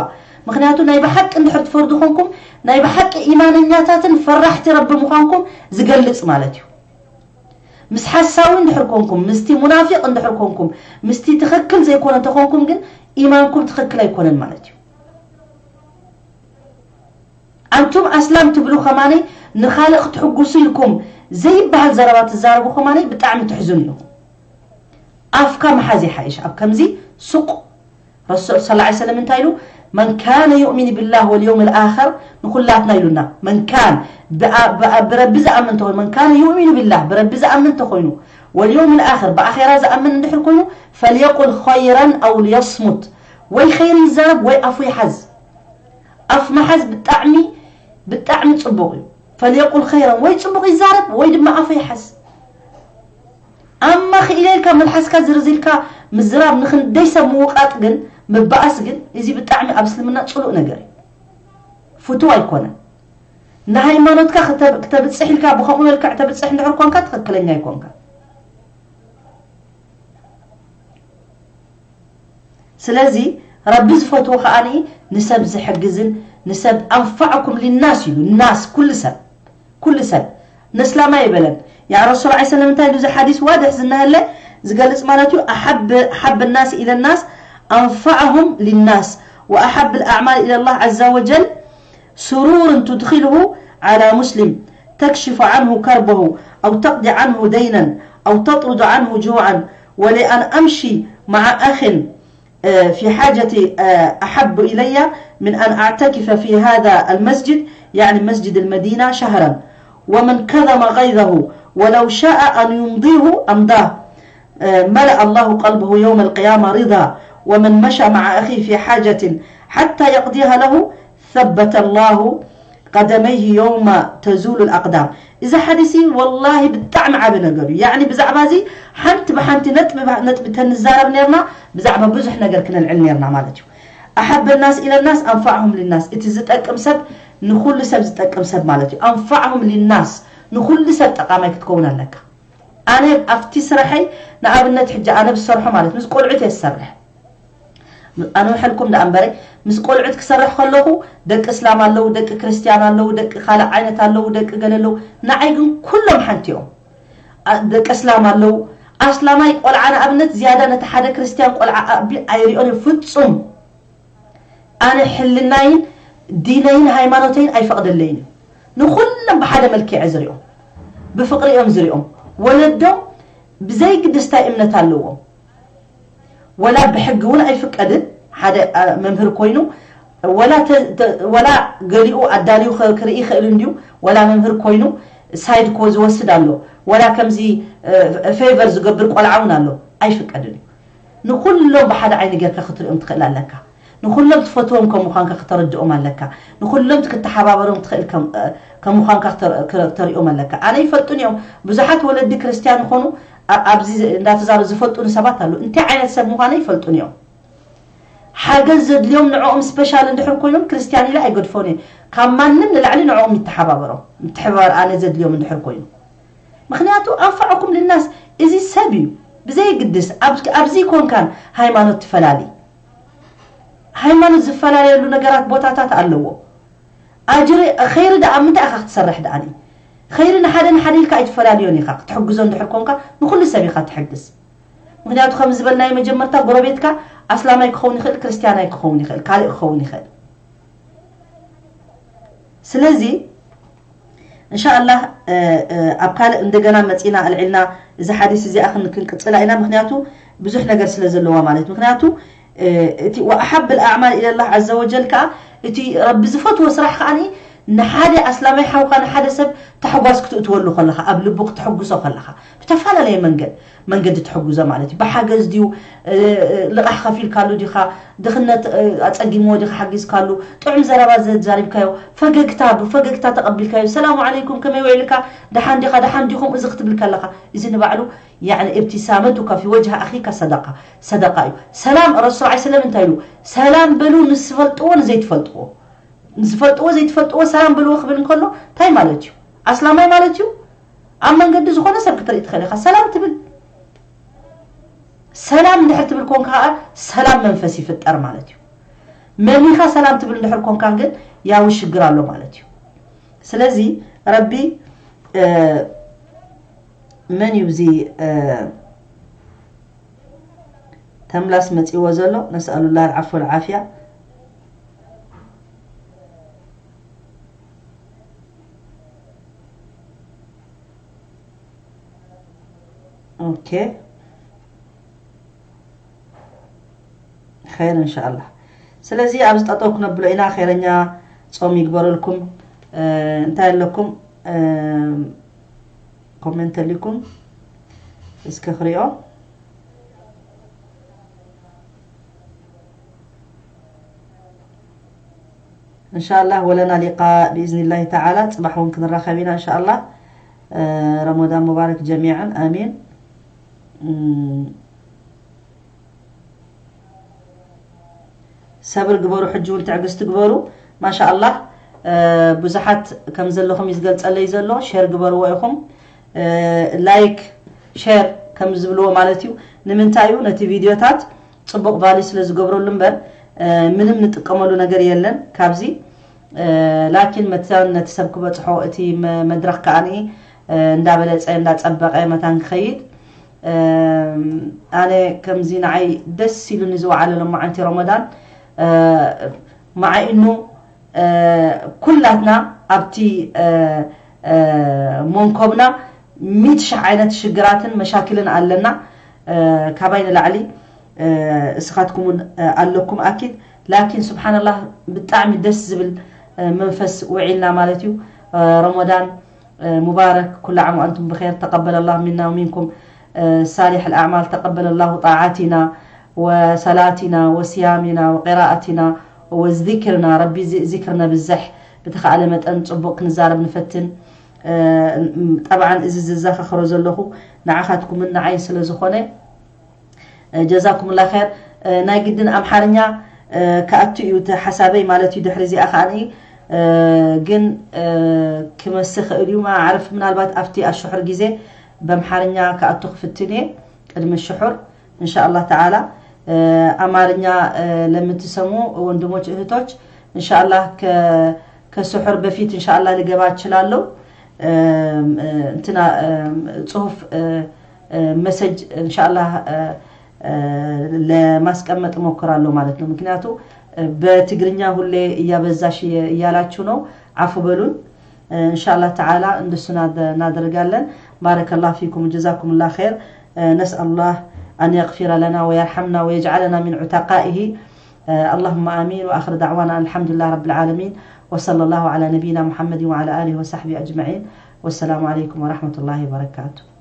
ምኽንያቱ ናይ ብሓቂ እንድሕር ትፈርዱ ኮንኩም፣ ናይ ብሓቂ ኢማነኛታትን ፈራሕቲ ረቢ ምዃንኩም ዝገልጽ ማለት እዩ። ምስ ሓሳዊ እንድሕር ኮንኩም፣ ምስቲ ሙናፊቕ እንድሕር ኮንኩም፣ ምስቲ ትኽክል ዘይኮነ እንተኾንኩም ግን ኢማንኩም ትኽክል ኣይኮነን ማለት እዩ። ኣንቱም ኣስላም ትብሉ ከማነይ ንኻልእ ክትሕጉሱ ኢልኩም ዘይበሃል ዘረባ ትዛረቡ ከማነይ ብጣዕሚ ትሕዝኑ ኢኹም። ኣፍካ ምሓዝ ይሓይሽ ኣብ ከምዚ ሱቕ። ረሱል ሰለላሁ ዐለይሂ ወሰለም እንታይ ኢሉ? "መን ካነ ዩእሚኑ ቢላህ ወልየውሚል ኣኸር" ንኹላትና ኢሉና። መን ካን ብኣ-፣ ብኣ-፣ ብረቢ ዝኣምን እንተኾይኑ፣ መን ካነ ዩእሚኑ ቢላህ ብረቢ ዝኣምን እንተኾይኑ፣ ወልየውሚል ኣኸር ብኣኼራ ዝኣምን እንድሕር ኮይኑ፣ "ፈልየቁል ኸይረን ኣው ልየስሙት" ወይ ኸይር ይዛረብ ወይ ኣፉ ይሓዝ። ኣፍ ምሓዝ ብጣዕሚ፣ ብጣዕሚ ጽቡቕ እዩ። "ፈልየቁል ኸይረን" ወይ ጽቡቕ ይዛረብ ወይ ድማ ኣፉ ይሓዝ። ኣማ ክኢለ ኢልካ መልሓስካ ዝርዝ ኢልካ ምዝራብ ንኽንደይ ሰብ ምውቃጥ ግን፣ ምባኣስ ግን፣ እዚ ብጣዕሚ ኣብ እስልምና ጽሉእ ነገር እዩ። ፍቱው ኣይኮነን። ንሃይማኖትካ ክተ-፣ ክተብጽሕ ኢልካ ብኸምኡ መልክዕ ተብጽሕ እንድሕር ኮንካ ትኽክለኛ ኣይኮንካ። ስለዚ ረቢ ዝፈትዎ ከኣ ንሰብ ዝሕግዝን ንሰብ ኣንፋዕኩም ሊናስ ኢሉ፣ ናስ ኩሉ ሰብ፣ ኩሉ ሰብ ነስላማ ይበለን። ያ ረሱል ዐለይሂ ሰላም እንታይ ኢሉ እዚ ሓዲስ ዋድሕ ዝናሃለ ዝገልጽ ማለት እዩ፣ ኣሓብ፣ ኣሓብ ናስ ኢለ ናስ ኣንፋዕሁም ሊናስ ወኣሓብ ልኣዕማል ኢለ ላህ ዐዘ ወጀል سرور تدخله على مسلم تكشف عنه كربه أو تقضي عنه دينا أو تطرد عنه جوعا ولأن أمشي مع أخ، آه، في حاجة، آه، أحب إلي من أن أعتكف في هذا المسجد، يعني مسجد المدينة، شهرا. ومن كظم غيظه ولو شاء أن يمضيه أمضاه. آه، ملأ الله قلبه يوم القيامة رضا. ومن مشى مع أخيه في حاجة حتى يقضيها له ثبت الله قدميه يوم تزول الأقدام. እዚ ሓዲስ ወላሂ ብጣዕሚ ዓቢ ነገር እዩ። ያዕኒ ብዛዕባ እዚ ሓንቲ ብሓንቲ ነጥቢ ብሓ-፣ ነጥቢ ተንዛረብ ነርና፣ ብዛዕባ ብዙሕ ነገር ክነልዕል ነርና ማለት እዩ። ኣሓበ ናስ ኢለ ናስ ኣንፋዕሁም ሊናስ፣ እቲ ዝጠቅም ሰብ ንኹሉ ሰብ ዝጠቅም ሰብ ማለት እዩ። ኣንፋዕሁም ሊናስ፣ ንኹሉ ሰብ ጠቃማይ ክትከውን ኣለካ። ኣነ ኣብቲ ስራሐይ ንኣብነት ሕጂ ኣነ ብሰርሖ ማለት ምስ ቆልዑት እየ ዝሰርሕ። ኣነ ውሐልኩም ደኣ እምበረ ምስ ቆልዑት ክሰርሕ ከለኹ፣ ደቂ እስላም ኣለዉ፣ ደቂ ክርስትያን ኣለዉ፣ ደቂ ካልእ ዓይነት ኣለዉ፣ ደቂ ገለ ኣለዉ። ንዓይ ግን ኩሎም ሓንቲ እዮም። ኣ-፣ ደቂ እስላም ኣለዉ። ኣስላማይ ቆልዓ ንኣብነት ዝያዳ ነቲ ሓደ ክርስትያን ቆልዓ ኣቢ-፣ ኣይሪኦን እየ ፍጹም። ኣነ ሕልናይን ዲነይን ሃይማኖተይን ኣይፈቕደለይን እዩ። ንኹሎም ብሓደ መልክዕ እየ ዝሪኦም። ብፍቕሪ እዮም ዝሪኦም። ወለዶም ብዘይ ግድስ እንታይ እምነት ኣለዎም። ወላ ብሕጊ እውን ኣይፍቀድን። ሓደ፣ ኣ፣ መምህር ኮይኑ ወላ ተ-፣ ተ-፣ ወላ ገሊኡ ኣዳልዩ ኸ-፣ ክርኢ ይኽእል እንድዩ። ወላ መምህር ኮይኑ ሳይድ ኮ ዝወስድ ኣሎ። ወላ ከምዚ፣ እ፣ ፌቨር ዝገብር ቆልዓ እውን ኣሎ። ኣይፍቀድን እዩ። ንኹሎም ብሓደ ዓይኒ ጌርካ ክትሪኦም ትኽእል ኣለካ። ንኹሎም ትፈትዎም ከም ምዃንካ ክተረድኦም ኣለካ። ንኹሎም ክትተሓባበሮም ትኽእል ከም፣ እ፣ ከም ምዃንካ ክተ-፣ ክተ-፣ ክተሪኦም ኣለካ። ኣነ ይፈልጡን እዮም። ብዙሓት ወለዲ ክርስትያን ይኾኑ፣ ኣ-፣ ኣብዚ ዝ-፣ እንዳተዛረቡ ዝፈልጡኒ ሰባት ኣለዉ። እንታይ ዓይነት ሰብ ምዃነይ ይፈልጡን እዮም። ሓገዝ ዘድልዮም ንዕኦም ስፔሻል እንድሕር ኮይኖም ክርስትያን ኢለ ኣይገድፎን እየ። ካብ ማንም ንላዕሊ ንዕኦም ይተሓባበሮም። ምትሕብባር ኣነ ዘድልዮም እንድሕር ኮይኑ። ምኽንያቱ ኣንፈዐኩም ልናስ እዚ ሰብ እዩ። ብዘይግድስ ኣብ-፣ ኣብዚ ኮንካን ሃይማኖት ትፈላሊ። ሃይማኖት ዝፈላለየሉ ነገራት ቦታታት ኣለዎ። ኣጅሪ ኸይሪ ደኣ ኣብ ምንታይ ኢኻ ክትሰርሕ ደኣኒ? ኸይሪ ንሓደ ንሓደ ኢልካ ኣይትፈላልዮን ኢኻ። ክትሕግዞ እንድሕር ኮንካ ንኹሉ ሰብ ኢኻ ትሕግዝ። ምኽንያቱ ከም ዝበልናዮ መጀመርታ ጎረቤትካ ኣስላማይ ክኸውን ይኽእል፣ ክርስትያናይ ክኸውን ይኽእል፣ ካልእ ክኸውን ይኽእል። ስለዚ እንሻኣላህ፣ እ፣ እ፣ ኣብ ካልእ እንደገና መጺና ኣልዒልና እዚ ሓዲስ እዚኣ ክን-፣ ክንቅጽላ ኢና። ምኽንያቱ ብዙሕ ነገር ስለ ዘለዋ ማለት። ምኽንያቱ፣ እ፣ እቲ ወኣሓብል ኣዕማል ኢለላህ ዓዘ ወጀል ከኣ እቲ ረቢ ዝፈትዎ ስራሕ ከኣ ንሓደ ኣስላማይ ሓውካ ንሓደ ሰብ ታሕጓስ ክትእትወሉ ከለኻ፣ ኣብ ልቡ ክትሕጉሶ ከለኻ፣ ብተፈላለየ መንገድ፣ መንገዲ ትሕግዞ ማለት እዩ። ብሓገዝ ድዩ? እ፣ እ፣ ልቓሕ ከፊልካሉ ዲኻ? ድኽነት፣ እ፣ ኣጸጊምዎ ዲኻ ሓጊዝካሉ? ጥዑም ዘረባ ዘዛሪብካዮ? ፈገግታ፣ ብፈገግታ ተቐቢልካዮ? ሰላሙ ዓለይኩም፣ ከመይ ውዒልካ? ደሓን ዲኻ? ደሓን ዲኹም? እዚ ክትብል ከለኻ፣ እዚ ንባዕሉ፣ ያዕኒ፣ ابتسامتك في وجه أخيك صدقة، ሰደቃ እዩ። ሰላም፣ ረሱል ዓለይሂ ሰላም እንታይ ኢሉ? ሰላም በሉ ንዝፈልጥዎ ንዘይትፈልጥዎ። ንዝፈልጥዎ ዘይትፈልጥዎ ሰላም በልዎ ክብል እንከሎ እንታይ ማለት እዩ? ኣስላማይ ማለት እዩ? ኣብ መንገዲ ዝኾነ ሰብ ክትርኢ ትኽእል ኢኻ። ሰላም ትብል። ሰላም እንድሕር ትብል ኮንካ ከኣ ሰላም መንፈስ ይፍጠር ማለት እዩ። መሚኻ ሰላም ትብል እንድሕር ኮንካ ግን ያው ሽግር ኣሎ ማለት እዩ። ስለዚ ረቢ፣ እ፣ መን እዩ እዚ፣ እ፣ ተምላስ መጺዎ ዘሎ? ነስኣሉላህ ኣልዓፎ ወልዓፍያ። ኦኬ። ኸይር እንሻኣላህ። ስለዚ ኣብዚ ጠጠው ክነብሎ ኢና። ኸይረኛ ጾም ይግበረልኩም። እ፣ እንታይ ኣለኩም? እ፣ ኮሜንት ኣሊኩም እስከ ክሪኦ። እንሻኣላህ ወለና ሊቃ ብኢዝኒላሂ ተዓላ፣ ጽባሕ እውን ክንራኸብ ኢና እንሻኣላህ። እ፣ ረመዳን ሙባረክ ጀሚዓን፣ ኣሚን። እም፣ ሰብር ግበሩ፣ ሕጂ እውን ትዕግስቲ ግበሩ። ማሻኣላህ፣ እ፣ ብዙሓት ከም ዘለኹም እዩ ዝገልጸለይ ዘሎ። ሼር ግበርዎ ኢኹም። እ፣ ላይክ፣ ሼር ከም ዝብልዎ ማለት እዩ። ንምንታይ እዩ? ነቲ ቪድዮታት ጽቡቕ ቫልዩ ስለ ዝገብረሉ እምበር፣ እ፣ ምንም ንጥቀመሉ ነገር የለን ካብዚ። እ፣ ላኪን መታን ነቲ ሰብ ክበጽሖ እቲ መ-፣ መድረኽ ከኣ፣ እ፣ እንዳበለጸ እንዳጸበቐ መታን ክኸይድ። እ፣ ኣነ ከምዚ ንዓይ ደስ ኢሉኒ ዝወዓለ ሎማዓንቲ ረመዳን፣ እ፣ መዓኢኑ፣ እ፣ ኩላትና ኣብቲ፣ እ፣ እ፣ መንኮብና ሚእቲ ሽሕ ዓይነት ሽግራትን መሻክልን ኣለና። እ፣ ካባይ ንላዕሊ፣ እ፣ እስኻትኩም እውን፣ እ፣ ኣለኩም ኣኪድ። ላኪን ስብሓንላህ ብጣዕሚ ደስ ዝብል፣ እ፣ መንፈስ ውዒልና ማለት እዩ። እ፣ ረመዳን፣ እ፣ ሙባረክ፣ ኩሉ ዓም ወኣንቱም ብኸይር፣ ተቀበለ ላሁ ሚና ወሚንኩም፣ እ፣ ሳሊሕ ኣልኣዕማል፣ ተቀበለ ላሁ ጣዓቲና ወሰላቲና ወስያሚና ወቂራኣቲና ወዚክርና። ረቢ ዚ-፣ ዚክር ነብዝሕ፣ ብተኻእለ መጠን ጽቡቕ ክንዛረብ ንፈትን። እ፣ ጠብዓን እዚ ዝዘኻኽሮ ዘለኹ ንዓኻትኩምን ንዓይን ስለ ዝኾነ፣ እ፣ ጀዛኩምላ ኸይር። እ፣ ናይ ግድን ኣምሓርኛ፣ እ፣ ክኣቱ እዩ እቲ ሓሳበይ ማለት እዩ። ድሕሪ እዚኣ ከኣ፣ እ፣ ግን፣ እ፣ ክመሲ ኽእል እዩ። ማዕርፍ ምናልባት ኣብቲ ኣሽሑር ግዜ በምሓርኛ ክኣቱ ክፍትን እየ ቅድሚ ሽሑር። እንሻኣላህ ተዓላ። አማርኛ ለምትሰሙ ወንድሞች እህቶች፣ እንሻአላህ ከስሑር በፊት እንሻአላህ ልገባ እችላለሁ። እንትና ጽሁፍ፣ መሰጅ እንሻአላህ ለማስቀመጥ እሞክራለሁ ማለት ነው። ምክንያቱ በትግርኛ ሁሌ እያበዛሽ እያላችሁ ነው። አፉ በሉን። እንሻአላህ ተዓላ እንደሱ እናደርጋለን። ባረከላሁ ፊኩም ወጀዛኩሙላህ ኸይር። نسأل الله أن يغفر لنا ويرحمنا ويجعلنا من عتقائه. اللهم آمين. وآخر دعوانا الحمد لله رب العالمين. وصلى الله على نبينا محمد وعلى آله وصحبه أجمعين. والسلام عليكم ورحمة الله وبركاته.